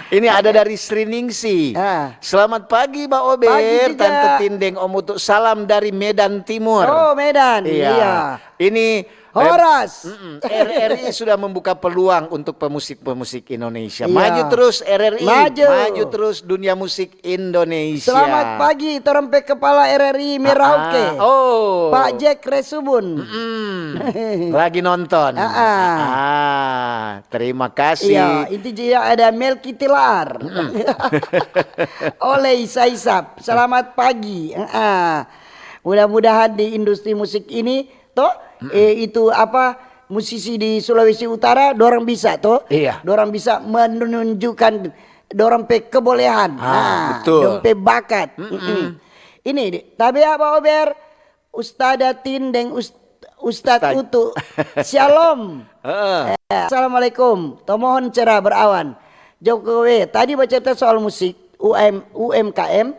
Ini ada dari Sri Ningsi. Ah. Selamat pagi, Ba Ober, Tante Tin deng Om Utu. Salam dari Medan Timur. Oh, Medan. Iya. Ini Horas. R R I sudah membuka peluang untuk pemusik-pemusik Indonesia. Iya. Maju terus R R I, maju terus dunia musik Indonesia. Selamat pagi, torang pe kepala R R I Merauke. Ah, oh. Pak Jack Resubun. Lagi nonton. Ah, ah. Ah, terima kasih. Iya, itu juga ada Melki Tilaar. Oleh Isa Isap. Selamat pagi. Ah, ah. Mudah-mudahan di industri musik ini toh, eh, itu apa, musisi di Sulawesi Utara, dorang bisa toh. Iya. Dorang bisa menunjukkan dorang pe kebolehan. Ah, betul. Dorang pe bakat. Ini, di, tabea Ba Ober, Ustada Tin deng Ust-, Ustad Utu. Shalom. Eh, assalamualaikum. Tomohon cerah berawan. Jokowi, tadi bacerita soal musik, U M, U M K M.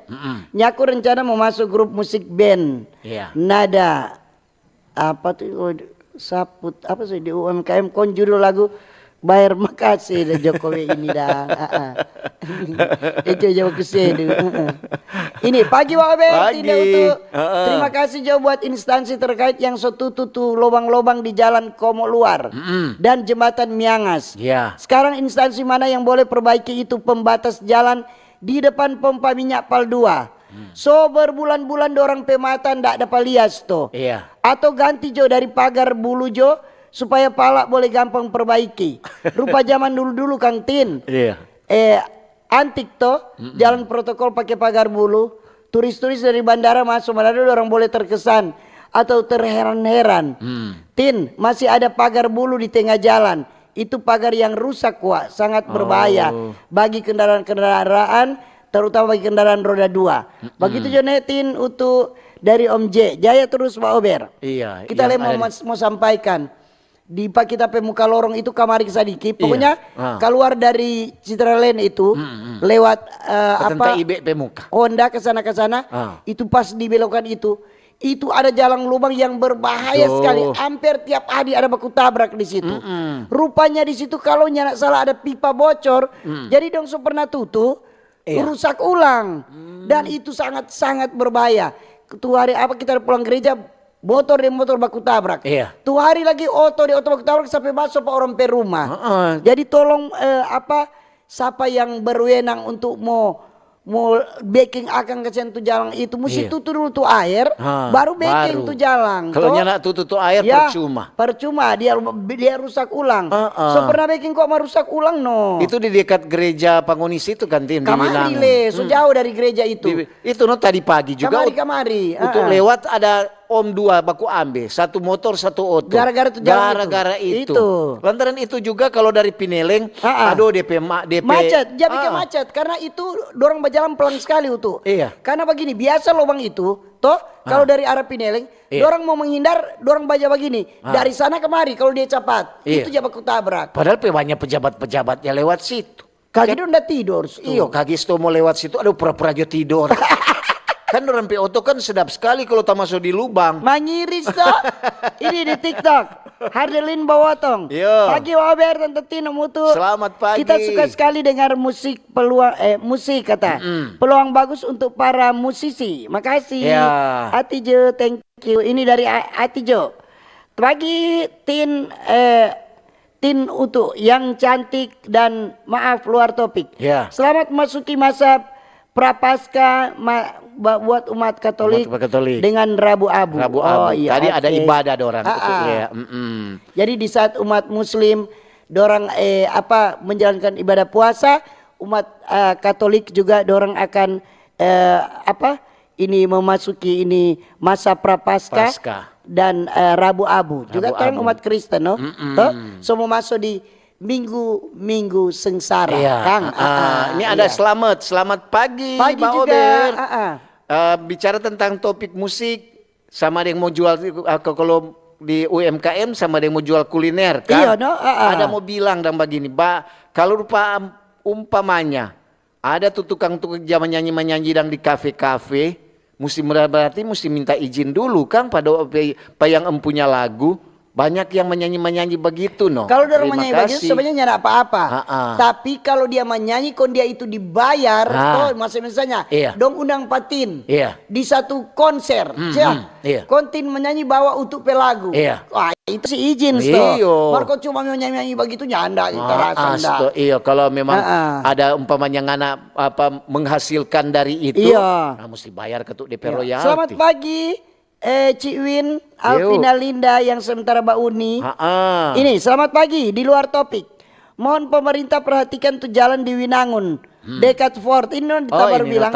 Nyaku rencana mau masuk grup musik band. Iya. Nada apa tu, oh, saput, apa sih di U M K M, kon judul lagu Bayar Makase da Jokowi ini da. Itu aja aku sedu. Ini pagi Wa Ober, tidak utuh. Terima kasih jo buat instansi terkait yang so tutu tu lobang-lobang di jalan Komo Luar dan jembatan Miangas. Sekarang instansi mana yang boleh perbaiki itu pembatas jalan di depan pompa minyak Pal dua? So berbulan-bulan dorang pe mata ndak dapa lia sto. Atau ganti jo dari pagar bulu jo, supaya pala boleh gampang perbaiki. Rupa jaman dulu-dulu, Kang Tin. Eh, antik to, jalan protokol pake pagar bulu. Turis-turis dari bandara maso Manado, dorang boleh terkesan atau terheran-heran. Tin, masih ada pagar bulu di tenga jalan. Itu pagar yang rusak, Wa, sangat berbahaya bagi kendaraan-kendaraan, terutama bagi kendaraan roda dua. Bagitu jo ne, Tin, utu dari Om J. Jaya terus, Wa Ober. Iya, kita le mau, mau sampaikan. Di pa kita pe muka lorong itu kamari sadiki, pokoknya kaluar dari Citraland itu, lewat, eh, apa, Ibe pe muka. Honda ke sana, ke sana, itu pas dibelokan itu, Itu ada jalang lubang yang berbahaya sekali. Amper tiap hari ada baku tabrak di situ. Mm-mm. Rupanya di situ, kalau nyanda salah, ada pipa bocor. Mm. Jadi dong so pernah tutu, iya, rusak ulang. Hmm. Dan itu sangat-sangat berbahaya. Tu hari apa kita pulang gereja, motor deng motor baku tabrak. Iya. Tu hari lagi oto deng oto baku tabrak sampe maso pa orang pe rumah. Heeh. Jadi tolong, eh, apa, sapa yang berwenang untuk mo, mo beking akang kasiang tu jalang itu, musti, iya, tutu dulu tu aer, ha, baru beking, baru, tu jalang. Kalau nyanda tutu tu aer, ya, percuma. Percuma, dia, dia rusak ulang. Heeh. So pernah beking kong mo rusak ulang, no. Itu di dekat gereja Pangonis itu kan, Tin, di Winangun. Kamari le, so jauh dari gereja itu. Di, itu, no, tadi pagi juga kamari, ut-, kamari. Untuk, heeh, lewat ada om dua baku ambe, satu motor, satu oto. Gara-gara tu jalan itu. Gara-gara itu. Itu. Lantaran itu juga kalau dari Pineleng, heeh, aduh, depe ma-, depe, macet, jadi ke, ah, macet. Karena itu dorang bajalan pelan sekali, Utu. Iya. Karena bagini, biasa lobang itu, toh, kalau, ah, dari arah Pineleng, iya, dorang mo menghindar, dorang baja bagini. Ah. Dari sana kemari, kalau dia capat, iya, itu ja baku tabrak. Padahal pe banyak pejabat-pejabatnya lewat situ. Kage dong da tidor tu. Iyo, kage sto mo lewat situ, aduh, pura-pura jo tidor. Kan dorang pe oto kan sedap skali kalo tamaso di lubang. Mangiris to. Ini di TikTok. Hardelin Bawotong. Iyo. Pagi Waber, Tanta Tin, Om Utu. Selamat pagi. Kita suka sekali dengar musik peluang, eh, musik kata. Mm-mm. Peluang bagus untuk para musisi. Makasih. Ya. Ati Jo, thank you. Ini dari A-, Ati Jo. Pagi, Tin, eh, Tin Utu yang cantik dan, maaf, luar topik. Ya. Selamat masuki masa Prapaskah ma-, ba-, buat umat Katolik, umat Katolik, dengan Rabu Abu. Rabu Abu. Oh, iya, tadi ada, oke, ibadah dorang, ah, betul, ah, ya. Mm-mm. Jadi di saat umat Muslim dorang, eh, apa, menjalankan ibadah puasa, umat, eh, Katolik juga dorang akan, eh, apa, ini memasuki ini masa Prapaskah, Paskah, dan, eh, Rabu Abu. Juga Rabu kan Abu, umat Kristen, no? Mm-mm. Toh? So mo maso di minggu-minggu sengsara, iya, kang. Ah, ah, ini ada, iya, selamat, selamat pagi, pagi Bang juga, Ober. Ah, ah. Eh, bicara tentang topik musik, sama deng mo jual, eh, ke-, kalau di U M K M sama deng mo jual kuliner, kan? Iya, no? Ah, ah. Ada mo bilang dang bagini, ba, kalau rupa am-, umpamanya, ada tu tukang-tukang ja manyanyi-manyanyi dang di kafe-kafe, musti mera-, berarti musti minta izin dulu kang pa do-, pe-, pa yang empunya lagu. Banyak yang manyanyi-manyanyi bagitu, no. Kalau dorang manyanyi bagitu, sebenarnya nyanda apa-apa. Ha-a. Tapi kalau dia manyanyi, kong dia itu dibayar, ah, to, maksud misalnya, iya, dong undang pa Tin, iya, di satu konser, hmm, sia. Hmm. Iya. Kong Tin manyanyi bawa Utu pe lagu. Iya. Wah, itu si izin, sto. Iyo. Mar kong cuma mau nyanyi-nyanyi bagitu, nyanda, kita rasa nda. Sto. Iyo, kalau memang ada umpamanya ngana, apa, menghasilkan dari itu, iya, nah, mesti bayar ke tu depe royalti. Selamat pagi, eh, Ci Win, Alvina Linda yang sementara bauni. Ha-a. Ini, selamat pagi, di luar topik. Mohon pemerintah perhatikan tu jalan di Winangun, hmm, dekat Fort. Ini no, oh, kita baru bilang,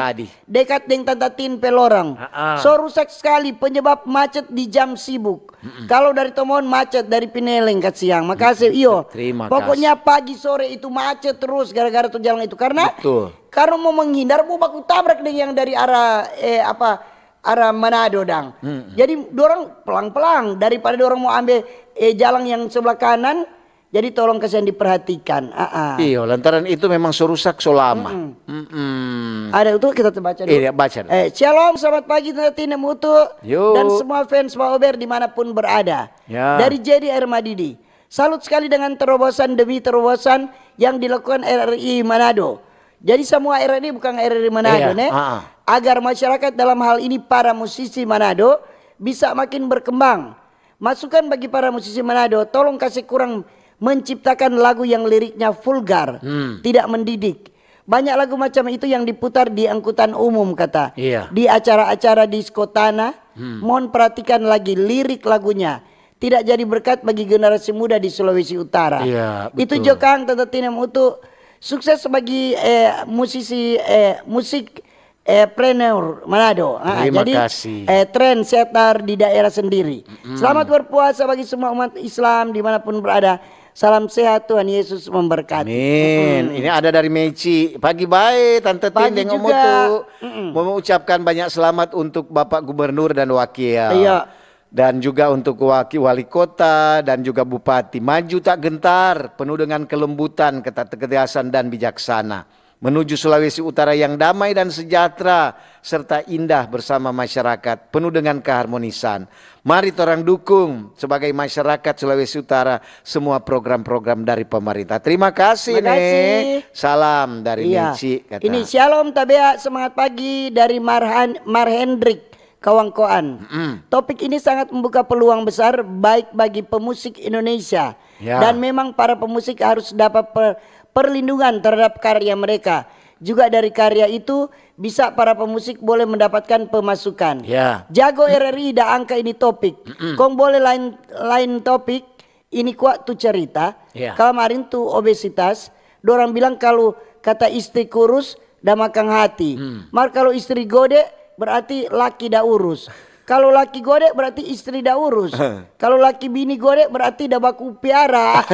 dekat deng Tanta Tin pe lorong. Ha-a. So rusak skali, penyebab macet di jam sibuk. Mm-mm. Kalo dari Tomohon macet dari Pineleng kasiang. Makase, iyo. Terima kasih. Pokoknya pagi sore itu macet terus gara-gara tu jalan itu. Karena, betul, karena mo menghindar, mo baku tabrak deng yang dari arah, eh, apa, arah Manado dang. Mm-mm. Jadi dorang pelang-pelang daripada dorang mo ambe, eh, jalan yang sebelah kanan, jadi tolong kasiang diperhatikan. Ah, ah. Iyo, lantaran itu memang so rusak so lama. Mm-mm. Mm-mm. Ada itu kita baca dulu. Iya, baca dulu. Eh, shalom, selamat pagi Tanta Tin deng Utu dan semua fans Bang Ober dimanapun berada. Ya. Dari J D R Madidi. Salut sekali dengan terobosan demi terobosan yang dilakukan R R I Manado. Jadi semua R R I bukan R R I Manado, iya, ne? Ah, ah. Agar masyarakat dalam hal ini para musisi Manado bisa makin berkembang. Masukan bagi para musisi Manado, tolong kasih kurang menciptakan lagu yang liriknya vulgar, hmm, tidak mendidik. Banyak lagu macam itu yang diputar di angkutan umum, kata. Iya. Di acara-acara disko tanah, hmm, mohon perhatikan lagi lirik lagunya. Tidak jadi berkat bagi generasi muda di Sulawesi Utara. Iya, betul. Itu jo kang, Tanta Tin deng Utu. Sukses bagi, eh, musisi, eh, musik eh, Preneur Manado. Ah, terima kasih. Jadi, eh, tren setar di daerah sendiri. Mm-mm. Selamat berpuasa bagi semua umat Islam dimanapun berada. Salam sehat, Tuhan Yesus memberkati. Amin. Mm-mm. Ini ada dari Meci. Pagi bae, Tanta Tin deng Om Utu. Pagi juga. Mm-mm. Mau mengucapkan banyak selamat untuk Bapak Gubernur dan Wakil. Iya. Dan juga untuk waki-, wali kota dan juga bupati. Maju tak gentar, penuh dengan kelembutan, keta-, ketegasan, dan bijaksana. menuju Sulawesi Utara yang damai dan sejahtera serta indah bersama masyarakat, penuh dengan keharmonisan. Mari torang dukung sebagai masyarakat Sulawesi Utara semua program-program dari pemerintah. Terima kasih, Makasih. Nek. Salam dari Iya. Mici, kata. Ini shalom tabea, semangat pagi dari Marhan Mar Hendrik Kawangkoan. Topik ini sangat membuka peluang besar baik bagi pemusik Indonesia Ya. dan memang para pemusik harus dapat per- perlindungan terhadap karya mereka. Juga dari karya itu bisa para pemusik boleh mendapatkan pemasukan. Ya. Jago R R I da angka ini topik. Kong boleh lain lain topik. Ini kwa tu cerita. Ya. Kamarin tu obesitas. Dorang bilang kalu kata istri kurus da makang hati. Mar kalu istri gode berarti laki da urus. Kalu laki gode berarti istri da urus. Kalu laki bini gode berarti da baku piara.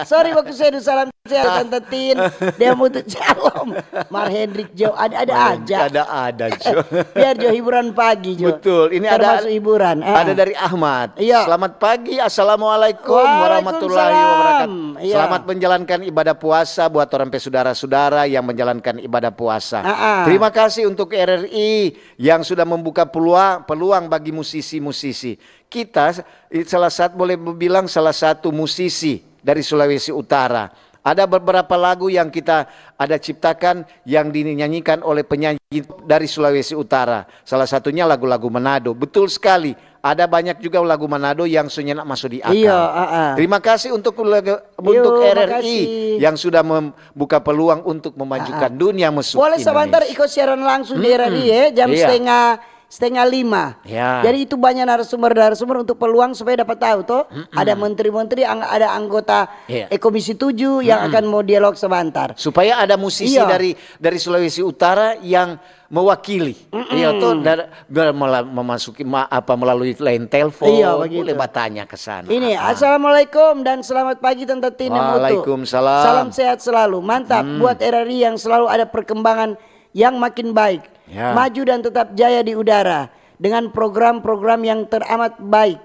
Sorry, baku sedu, salam sehat Tante Tin. Dia mau tu calon. Mar Hendrik Jo, ada-ada aja. Ada-ada, Jo. Biar Jo hiburan pagi, Jo. Betul. Ini ada Termasuk hiburan. Ah. Ada dari Ahmad. Iya. Selamat pagi, assalamualaikum Waalaikumsalam. warahmatullahi wabarakatuh. Iya. Selamat menjalankan ibadah puasa buat orang pe saudara-saudara yang menjalankan ibadah puasa. Ah, ah. Terima kasih untuk R R I yang sudah membuka peluang, peluang bagi musisi-musisi. Kita i- salah satu, boleh bilang, salah satu musisi dari Sulawesi Utara. Ada beberapa lagu yang kita ada ciptakan yang dinyanyikan oleh penyanyi dari Sulawesi Utara. Salah satunya lagu-lagu Manado. Betul sekali. Ada banyak juga lagu Manado yang so nyanda maso di akal. Iya, ah, ah. Terima kasih untuk lagu- untuk Yo, R R I makasih. yang sudah membuka peluang untuk memajukan dunia musik Boleh sebentar Indonesia. Iko siaran langsung di R R I ya, jam Iya. setengah setengah lima. Ya. Jadi itu banyak narasumber-narasumber untuk peluang supaya dapat tahu toh. Ada menteri-menteri, ang- ada anggota Iya. eh, Komisi tujuh yang akan mau dialog sebentar. Supaya ada musisi Iya. dari dari Sulawesi Utara yang mewakili. Iya, toh, dari, dari mela- memasuki ma- apa, melalui lain telepon, Iya, begitu. Boleh bertanya ke sana. Ini, Ah, ah. Assalamualaikum dan selamat pagi Tante Tin dan Mutu. Waalaikumsalam. Salam sehat selalu. Mantap buat R R I yang selalu ada perkembangan yang makin baik. Ya. Maju dan tetap jaya di udara dengan program-program yang teramat baik.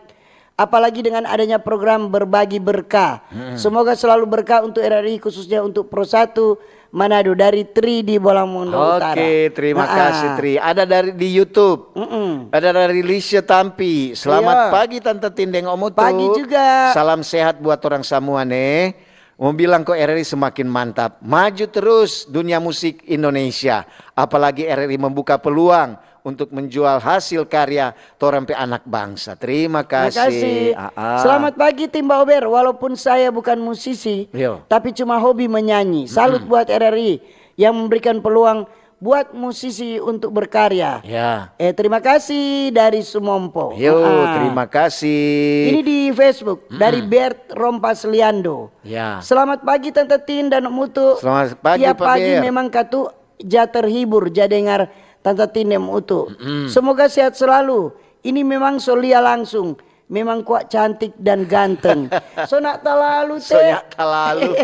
Apalagi dengan adanya program berbagi berkah. Semoga selalu berkah untuk R R I, khususnya untuk Pro satu Manado, dari Tri di Bolamongo Utara. Oke, terima Nah, kasih, Tri. Ada dari di YouTube. Mm-mm. Ada dari Lisha Tampi. Selamat Iya. Pagi Tante Tin deng Om Utu. Pagi juga. Salam sehat buat orang semua nih. Mau bilang kok R R I semakin mantap. Maju terus dunia musik Indonesia. Apalagi R R I membuka peluang untuk menjual hasil karya torang pe anak bangsa. Terima Terima kasih. kasih. Ah, ah. Selamat pagi tim Baober. Walaupun saya bukan musisi, Yo. tapi cuma hobi menyanyi. Salut buat R R I yang memberikan peluang buat musisi untuk berkarya. Ya. Eh, terima kasih dari Sumompo. Yo, Ah. terima kasih. Ini di Facebook dari Bert Rompas Liando. Ya. Selamat pagi Tante Tin dan Om Utu. Selamat pagi, Tiap Pak pagi Ber. Memang katu ja terhibur ja dengar Tante Tin dan Om Utu. Semoga sehat selalu. Ini memang so lia langsung. Memang kwa cantik dan ganteng. So nak talalu So te. ya talalu.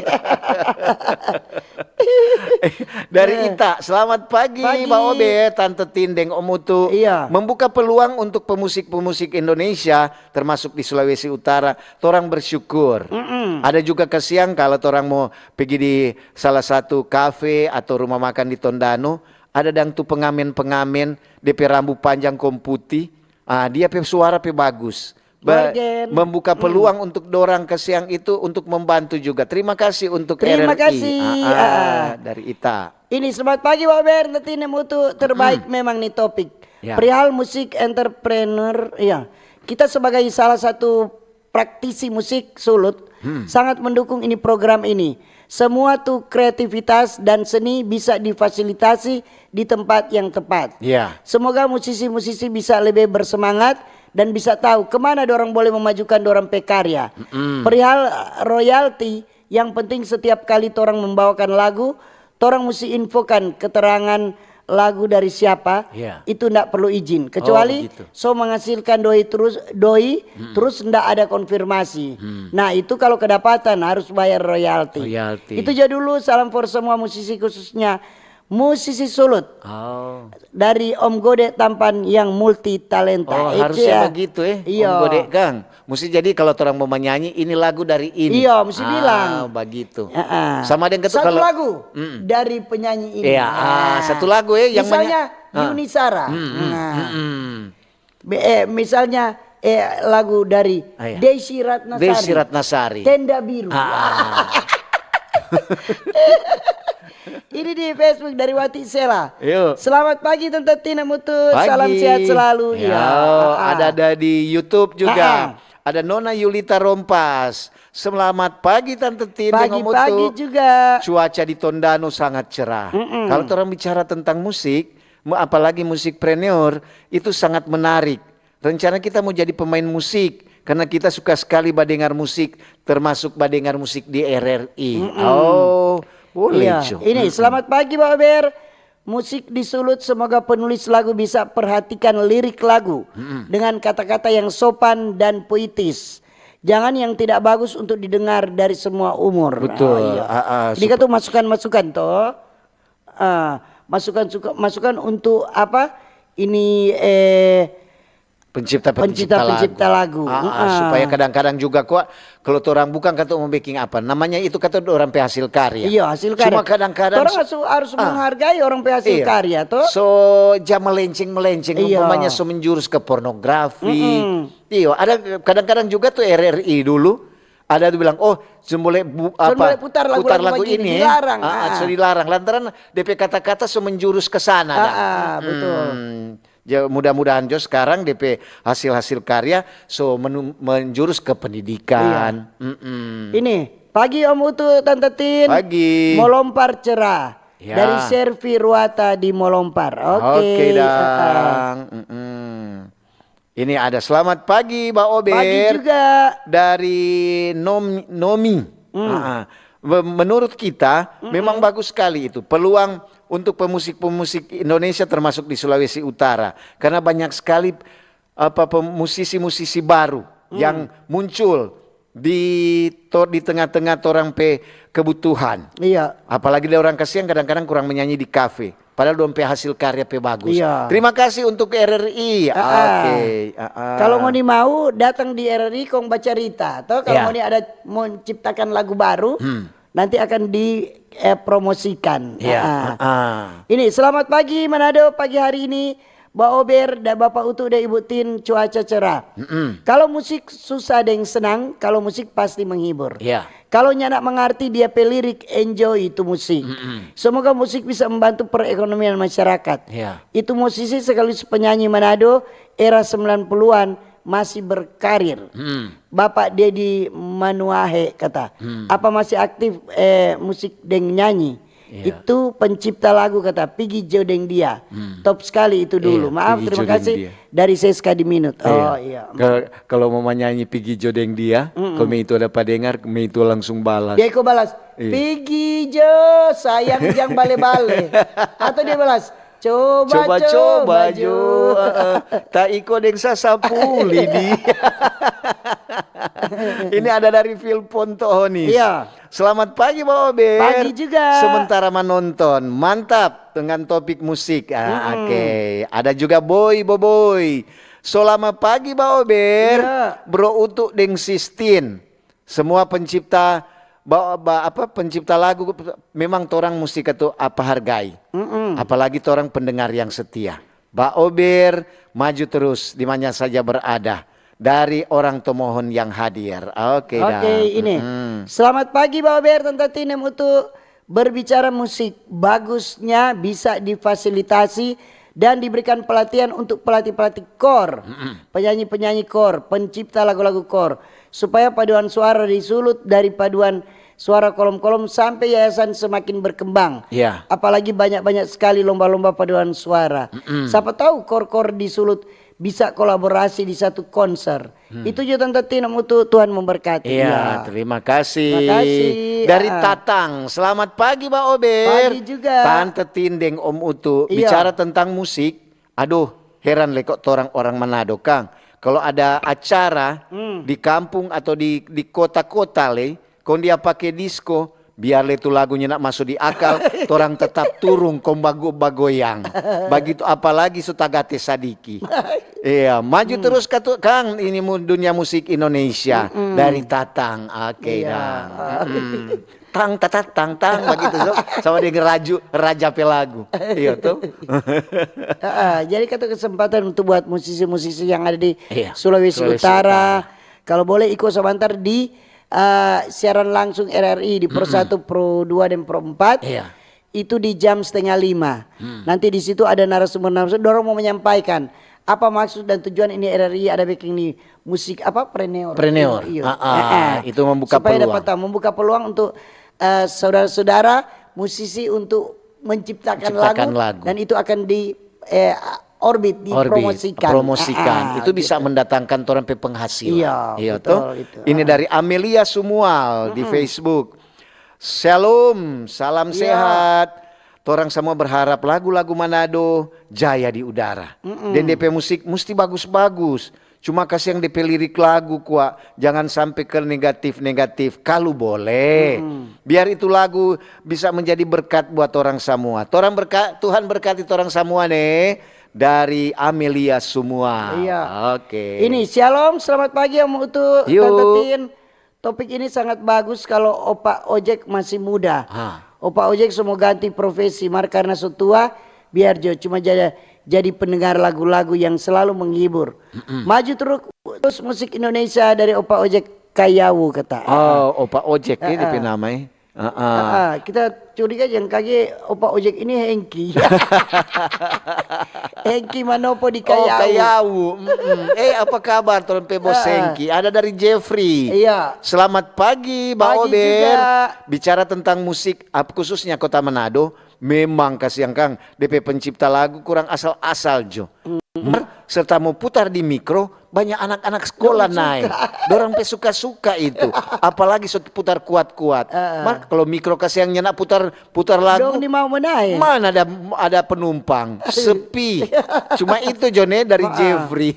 Dari Ita, selamat pagi, Pagi. Mbak Obe, Tante Tin deng Om Utu. Iya. Membuka peluang untuk pemusik-pemusik Indonesia, termasuk di Sulawesi Utara. Torang bersyukur. Ada juga kasiang kalau torang mau pergi di salah satu kafe atau rumah makan di Tondano, ada dang tu pengamen-pengamen, depe rambu panjang kong putih. Ah, dia pe suara pe bagus. Ba- Morgen. Membuka peluang untuk dorang kasiang itu untuk membantu juga. Terima kasih untuk Terima R R I. kasih, Ah, ah, ah. Dari Ita. Ini selamat pagi Mbak Ber, nanti ini mutu terbaik memang nih topik. Ya. Perihal musik entrepreneur, ya. Kita sebagai salah satu praktisi musik Sulut sangat mendukung ini program ini. Semua tu kreativitas dan seni bisa difasilitasi di tempat yang tepat. Ya. Semoga musisi-musisi bisa lebih bersemangat dan bisa tahu kemana dorang boleh memajukan dorang pe karya. Perihal uh, royalti, yang penting setiap kali torang membawakan lagu, torang musti infokan keterangan lagu dari siapa, Iya. itu ndak perlu izin. Kecuali Oh, begitu. So menghasilkan doi terus, doi terus ndak ada konfirmasi. Nah, itu kalau kedapatan harus bayar royalti. Royalti. Itu aja dulu, salam for semua musisi khususnya Musisi Sulut. Oh. Dari Om Gode Tampan yang multi talenta. Oh, Ece harusnya ya. Begitu eh. Iya. Om Gode Kang. Mesti jadi kalau orang mau menyanyi, ini lagu dari ini. Iya, mesti Ah, bilang. Begitu. Heeh. Sama dengan tuh Satu kalau lagu Mm-mm. dari penyanyi ini. Iya, ah, Nah. Satu lagu ya yang Misalnya menya- Ah. Yuni Sara. Mm-mm, Nah. mm-mm. Be- eh, misalnya eh, lagu dari Ah, iya. Desi Ratnasari. Desi Ratnasari. Tenda Biru. Ah. Ini di Facebook dari Wati Sela. Yuk. Selamat pagi Tante Tina Mutu. Pagi. Salam sehat selalu. Ya, Ya. Ah. ada ada di YouTube juga. Ah. Ada Nona Yulita Rompas. Selamat pagi Tante Tin deng Om Utu. Pagi-pagi juga. Cuaca di Tondano sangat cerah. Mm-mm. Kalau orang bicara tentang musik, mu- apalagi musik preneur, itu sangat menarik. Rencana kita mau jadi pemain musik karena kita suka sekali badengar musik, termasuk badengar musik di R R I. Oh, boleh Iya. Jo. Ini selamat pagi Pak Ober. Musik di Sulut, semoga penulis lagu bisa perhatikan lirik lagu dengan kata-kata yang sopan dan puitis. Jangan yang tidak bagus untuk didengar dari semua umur. Betul. Oh, iya. Ah, ah, Ini kan tuh masukan-masukan toh. Ah, masukan suka- masukan untuk apa? Ini eh Pencipta-pencipta Pencipta-pencipta lagu. Ah, ah, Heeh. Supaya kadang-kadang juga kok kalau orang bukan kata mau bikin apa, namanya itu kata orang pe hasil karya. Iya, hasil karya. Cuma kadang-kadang Orang harus, harus Ah. menghargai orang pe hasil Iya. karya toh. So ja melenceng-melenceng, Iya. Umpamanya so menjurus ke pornografi. Mm-mm. Iya, ada kadang-kadang juga tuh R R I dulu ada tuh bilang, oh, so boleh bu- apa, boleh putar lagu-lagu begini, dilarang. Ah, ah, Ah. So dilarang lantaran D P kata-kata so menjurus ke sana. Ah, Dah. ah, betul. Mm-mm. Ja, mudah-mudahan jo sekarang D P hasil-hasil karya so menu- menjurus ke pendidikan. Mm-mm. Ini pagi Om Utu, Tante Tin. Pagi. Molompar cerah. Ya. Dari Servi Ruata di Molompar. Oke. Oke dang. Mm-mm. Ini ada selamat pagi Ba Ober. Pagi juga. Dari Nom- Nomi. Ah, ah. Be- Menurut kita memang bagus sekali itu peluang untuk pemusik-pemusik Indonesia termasuk di Sulawesi Utara karena banyak sekali apa pem- musisi-musisi baru yang muncul di to- di tengah-tengah orang pe kebutuhan. Iya. Apalagi ada orang kasihan kadang-kadang kurang menyanyi di kafe. Padahal dong pe hasil karya pe bagus. Iya. Terima kasih untuk R R I. Ah, ah. Oke. Ah, ah. Kalau ngoni mau datang di R R I kong bacarita, atau kalau Ya. ngoni ada mau ciptakan lagu baru, Hmm. nanti akan di eh, promosikan. Ya. Ah, ah. Ah. Ini selamat pagi Manado, pagi hari ini Ba Ober dan Bapak Utu dan Ibu Tin, cuaca cerah. Mm-mm. Kalau musik susah deng senang, kalau musik pasti menghibur. Ya. Kalau nyanda mengerti dia pe lirik, enjoy itu musik. Semoga musik bisa membantu perekonomian masyarakat. Ya. Itu musisi sekaligus penyanyi Manado era sembilan puluhan masih berkarir. Hmm. Bapak Dedi Manuahe kata, Hmm. apa masih aktif eh, musik deng nyanyi? Iya. Itu pencipta lagu kata, "Pigi jo deng dia." Hmm. Top sekali itu dulu. Iya, Maaf, "Pigi terima jo deng kasih dia." Dari Seska di Minut. Oh iya. Ke- kalau mau menyanyi Pigi Jo deng dia, kalau me itu ada padengar, me itu langsung balas. Dia iko balas, Iya. "Pigi jo, sayang jang bale-bale." Atau dia balas, "Coba, Coba-coba coba jo. Heeh. Ta iko deng sasapu lidi. Ini ada dari Phil Pontohonis. Iya. Selamat pagi Ba Ober. Pagi juga. Sementara menonton, mantap dengan topik musik. Ah, oke. Ada juga Boy Boboy. Selamat pagi Ba Ober. Iya. Bro Utu deng Sistin. Semua pencipta ba, ba- apa pencipta lagu memang torang musti katu apa hargai. Mm-mm. Apalagi torang pendengar yang setia. Ba Ober, maju terus di mana saja berada. Dari orang tomohon yang hadir. Oke, Oke, dah. ini. Mm-mm. Selamat pagi, Ba Ober, Tante Tinem Utu. Berbicara musik, bagusnya bisa difasilitasi dan diberikan pelatihan untuk pelatih-pelatih kor, penyanyi-penyanyi kor, pencipta lagu-lagu kor, supaya paduan suara di Sulut dari paduan suara kolom-kolom sampai yayasan semakin berkembang. Ya. Apalagi banyak-banyak sekali lomba-lomba paduan suara. Siapa tahu kor-kor di Sulut bisa kolaborasi di satu konser. Itu juga Tante Tinem Utu, Tuhan memberkati. Iya, Ya. terima kasih. Terima kasih. Dari Ah. Tatang, selamat pagi Ba Ober. Pagi juga. Tante Tin deng Om Utu, Iya. bicara tentang musik, aduh, heran le kok torang orang Manado kang. Kalau ada acara Hmm. di kampung atau di di kota-kota le, kong dia pake disko, Biar le tu lagu nyanda maso di akal, torang tetap turung kong bago-, bagoyang. Bagitu apalagi so tagate sadiki. Iya, maju terus katu, Kang. Ini mu-, dunia musik Indonesia dari Tatang. Oke, iya, Dang. Mm-mm. Tang, tatat, tang, tang, bagitu, so. Sama deng raju, raja pe lagu. Iya, tuh. Heeh, jadi katu kesempatan untuk buat musisi-musisi yang ada di, iya, Sulawesi, Sulawesi Utara. Utara. Kalau boleh iko sebentar di, eh, siaran langsung R R I di Pro satu, Pro dua, dan Pro empat. Iya. Itu di jam setengah lima. Hmm. Nanti di situ ada narasumber-narasumber, dorang mau menyampaikan apa maksud dan tujuan ini R R I ada bikin ni musik apa, Preneur. Preneur. Iyo. Ah, ah, itu membuka peluang. Supaya dapat tahu, membuka peluang untuk, eh, saudara-saudara musisi untuk menciptakan lagu, dan itu akan di, eh, orbit, dipromosikan. Orbit, promosikan. Ah, ah, itu bisa gitu. Mendatangkan torang pe penghasilan. Iya, iya, betul, toh? Itu. Ini dari Amelia Sumual di Facebook. Shalom, salam sehat. Torang samua berharap lagu-lagu Manado jaya di udara. Deng de pe musik musti bagus-bagus. Cuma kasiang de pe lirik lagu kwa, jangan sampe ke negatif-negatif. Kalu boleh, biar itu lagu bisa menjadi berkat buat torang samua. Torang berka-, Tuhan berkati torang samua ne. Dari Amelia Sumual. Iya. Oke. Ini, shalom, selamat pagi Om Utu, Tante Tin. Topik ini sangat bagus kalau Opa Ojek masih muda. Ha. Opa Ojek so mo ganti profesi, mar karna so tua, biar jo cuma jadi, jadi pendengar lagu-lagu yang selalu menghibur. Maju terus, terus musik Indonesia dari Opa Ojek Kayawu, kata. Oh, Opa Ojek ya, dia pe nama, eh. Heeh. Heeh, kita curiga yang kage Opa Ojek ini Hengki. Hengki Manopo di Kayawu. Oh, Kayawu. Mm-mm. Eh, apa kabar, torang pe bos Hengki? Ada dari Jeffrey. Iya. Selamat pagi, Ba Ober. Pagi juga. Bicara tentang musik, ap-, khususnya Kota Manado, memang kasiang kang, de pe pencipta lagu kurang asal-asal jo. Mar, serta mo putar di mikro, banya anak-anak skola nae. Dorang pe suka-suka itu. Apalagi so putar kuat-kuat. Mar, kalo mikro kasiang nyanda putar, putar lagu, dong di mau mo nae. Mana ada, ada penumpang? Sepi. Cuma itu jo ne dari Jeffrey.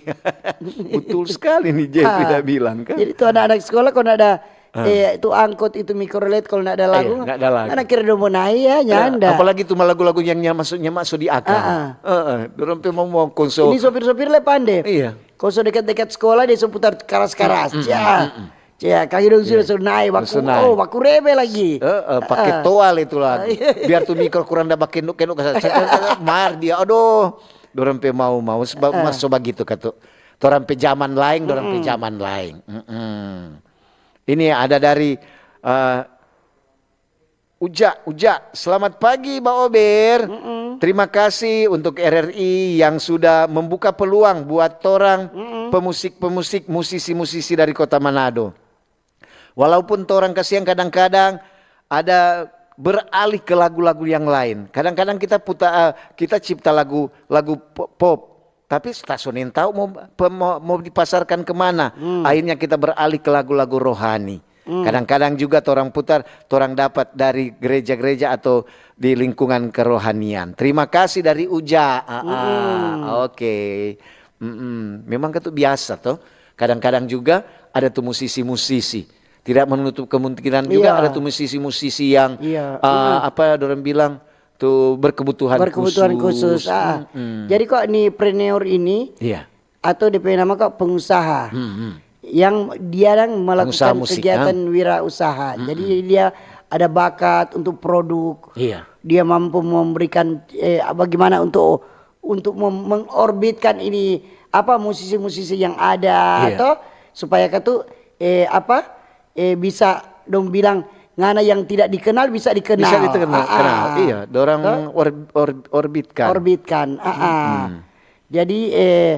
Betul sekali nih Jeffrey da bilang kan. Jadi tu anak-anak skola kalo ada Eh, itu angkot, itu mikrolet, kalo nda ada lagu, nda ada lagu. Mana kira dong mo nae ya, nyanda. Apalagi tu lagu-lagu yang nya-, maksudnya masuk di akal. Heeh, dorang pe mau mokong so. Ini sopir-sopir le pande. Iya. Kalo so dekat-dekat skola, dia so putar karas-karas. Cia. Cia, kage dong sudah so nae, baku, oh, baku rebe lagi. Heeh, pake toal itu lagu. Biar tu mikro kurang da bakendok-kendok, mar dia, aduh. Dorang pe mau, mau, mar so bagitu katu. Torang pe jaman laeng, dorang pe jaman laeng. Mm-mm. Ini ada dari, eh, Uja, Uja. Selamat pagi, Ba Ober. Terima kasih untuk R R I yang sudah membuka peluang buat torang pemusik-pemusik, musisi-musisi dari Kota Manado. Walaupun torang kasiang kadang-kadang ada beralih ke lagu-lagu yang lain. Kadang-kadang kita puta-, eh, kita cipta lagu, lagu po-, pop. Tapi ta so nintau mo, pe-, mo, mo dipasarkan kemana. Akhirnya kita beralih ke lagu-lagu rohani. Kadang-kadang juga torang putar, torang dapat dari gereja-gereja atau di lingkungan kerohanian. Terima kasih dari Uja. Ah, ah, oke. Mm-mm. Memang kan tu biasa toh. Kadang-kadang juga ada tu musisi-musisi. Tidak menutup kemungkinan juga ada tu musisi-musisi yang, eh, apa dorang bilang, tu berkebutuhan khusus. Berkebutuhan khusus, ah. Jadi kok ni preneur ini, atau dia pe nama kok pengusaha, yang dia dang melakukan kegiatan wirausaha. Jadi dia ada bakat untuk produk. Iya. Dia mampu memberikan, eh, bagaimana untuk, untuk mem-, mengorbitkan ini, apa, musisi-musisi yang ada, toh, supaya katu, eh, apa, eh, bisa dong bilang, ngana yang tidak dikenal bisa dikenal. Bisa dikenal, kenal. Iya, dorang or-, or-, orbitkan. Orbitkan, ah, ah. Jadi, eh,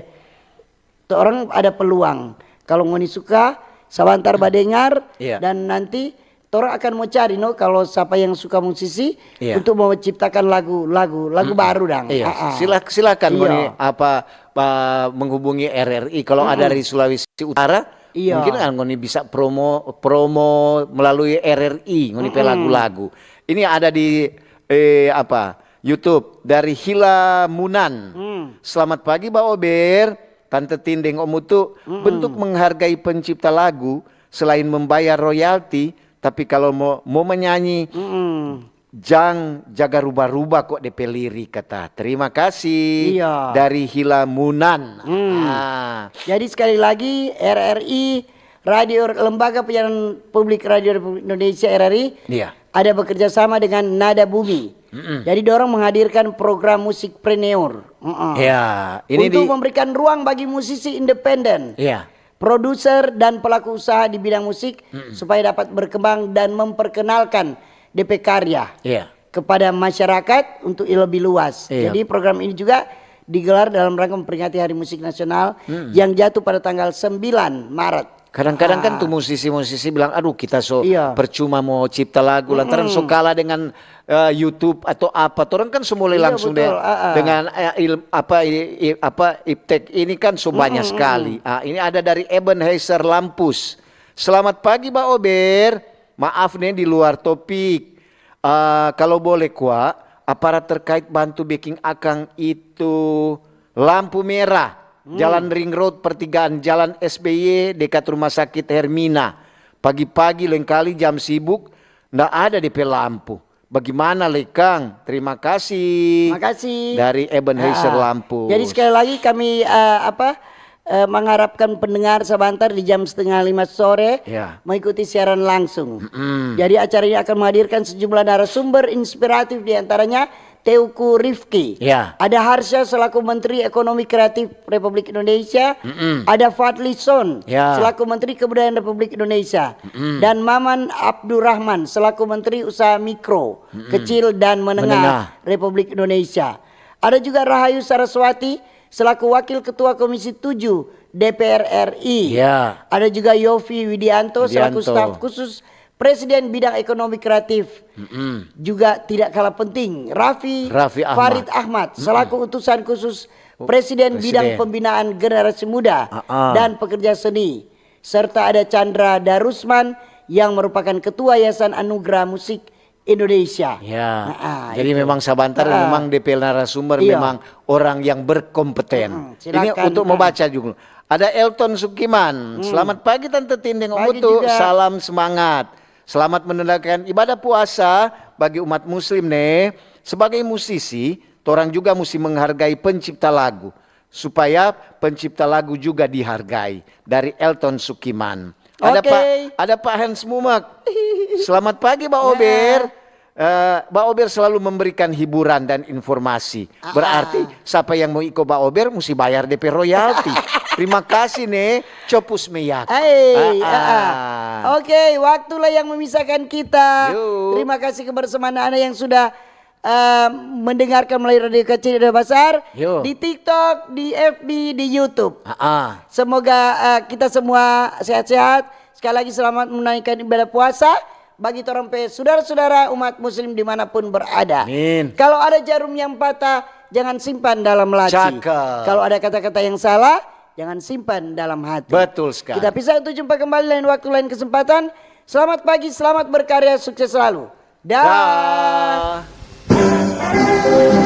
torang ada peluang. Kalo ngoni suka, sabantar badengar, dan nanti torang akan mo cari, no, kalo sapa yang suka musisi, untuk mo ciptakan lagu, lagu, lagu baru dang. Iya. Ah, ah. Sila-, silakan ngoni, apa, pa-, menghubungi R R I. Kalo ada dari Sulawesi Utara, Iya. Mungkin kan ngoni bisa promo, promo melalui R R I, ngoni pe lagu-lagu. Ini ada di, eh, apa, YouTube dari Hila Munan. Selamat pagi, Ba Ober, Tante Tin deng Om Utu. Bentuk menghargai pencipta lagu, selain membayar royalti, Tapi kalau mo, mo manyanyi, Mm-mm. jang jaga ruba-ruba kok depe lirik kata. Terima kasih Iya. dari Hilamunan. Hmm. Ah. Jadi sekali lagi R R I, Radio Lembaga Penyiaran Publik Radio Republik Indonesia R R I, Iya. ada bekerja sama dengan Nada Bumi. Mm-mm. Jadi dorang menghadirkan program musik preneur. Mm-mm. Ya, ini Untuk di memberikan ruang bagi musisi independen, Iya. produser dan pelaku usaha di bidang musik supaya dapat berkembang dan memperkenalkan D P karya Iya. kepada masyarakat untuk lebih luas. Iya. Jadi program ini juga digelar dalam rangka memperingati Hari Musik Nasional yang jatuh pada tanggal sembilan Maret. Kadang-kadang kan Ah. tuh musisi-musisi bilang, "Aduh, kita so Iya. percuma mau cipta lagu lantaran so kalah dengan eh, YouTube atau apa." Torang kan so mulai Iya, langsung betul. deh Ah, ah. dengan eh, il, apa i, i, apa iptek ini kan so banyak sekali. Ah, ini ada dari Ebenezer Lampus. Selamat pagi, Ba Ober. Maaf nih di luar topik. Ah, kalau boleh kwa, aparat terkait bantu beking akang itu lampu merah. Jalan Ring Road, pertigaan Jalan S B Y, dekat Rumah Sakit Hermina. Pagi-pagi lengkali jam sibuk, nda ada depe lampu. Bagimana le kang? Terima kasih. Makasih. Dari Ebenezer Ah, Lampus. Jadi sekali lagi kami eh, apa eh, mengharapkan pendengar sabantar di jam setengah lima sore Ya. mengikuti siaran langsung. Mm. Jadi acara ini akan menghadirkan sejumlah narasumber inspiratif, di antaranya Teuku Rifki. Ya. Ada Harsha selaku Menteri Ekonomi Kreatif Republik Indonesia. Mm-mm. Ada Fadli Son Ya. selaku Menteri Kebudayaan Republik Indonesia. Dan Maman Abdurrahman selaku Menteri Usaha Mikro, Kecil dan Menengah, Menengah. Republik Indonesia. Ada juga Rahayu Saraswati selaku Wakil Ketua Komisi tujuh D P R R I. Ya. Ada juga Yofi Widianto selaku Widianto. Staf Khusus Presiden Bidang Ekonomi Kreatif. Juga tidak kalah penting, Raffi, Raffi Ahmad. Farid Ahmad selaku Utusan Khusus Presiden Bidang Presiden. Pembinaan Generasi Muda Ah, ah. dan Pekerja Seni. Serta ada Chandra Darusman yang merupakan Ketua Yayasan Anugerah Musik Indonesia. Ya, Ah, ah, jadi itu. memang sabantar Ah. memang D P narasumber Iya. memang orang yang berkompeten. Mm-mm, Ini silakan, untuk Kang. Membaca juga. Ada Elton Sukiman. Selamat pagi Tante Tinding Om Pagi Utu. juga. Salam semangat. Selamat menunaikan ibadah puasa bagi umat muslim nih. Sebagai musisi, torang juga musti menghargai pencipta lagu supaya pencipta lagu juga dihargai. Dari Elton Sukiman. Ada Oke. Pak, ada Pak Hans Mumek. Selamat pagi, Ba Ober. Eh, Ba Ober selalu memberikan hiburan dan informasi. Ah, Berarti ah. Siapa yang mau iko Ba Ober musti bayar depe royalti. Terima kasih ne, copus meyak. Hai, Ah, ah, ah. Oke, waktulah yang memisahkan kita. Yo. Terima kasih kebersamaan Anda yang sudah eh, mendengarkan melalui radio kecil, radio besar, Yo. Di TikTok, di F B, di YouTube. Ah, ah. Semoga eh, kita semua sehat-sehat. Sekali lagi selamat menunaikan ibadah puasa bagi torang pe sudara-sudara umat muslim dimanapun berada. Amin. Kalau ada jarum yang patah, jangan simpan dalam laci. Cakep. Kalau ada kata-kata yang salah, jangan simpan dalam hati. Betul sekali. Kita pisah untuk jumpa kembali lain waktu, lain kesempatan. Selamat pagi, selamat berkarya, sukses selalu. Dah. Dah.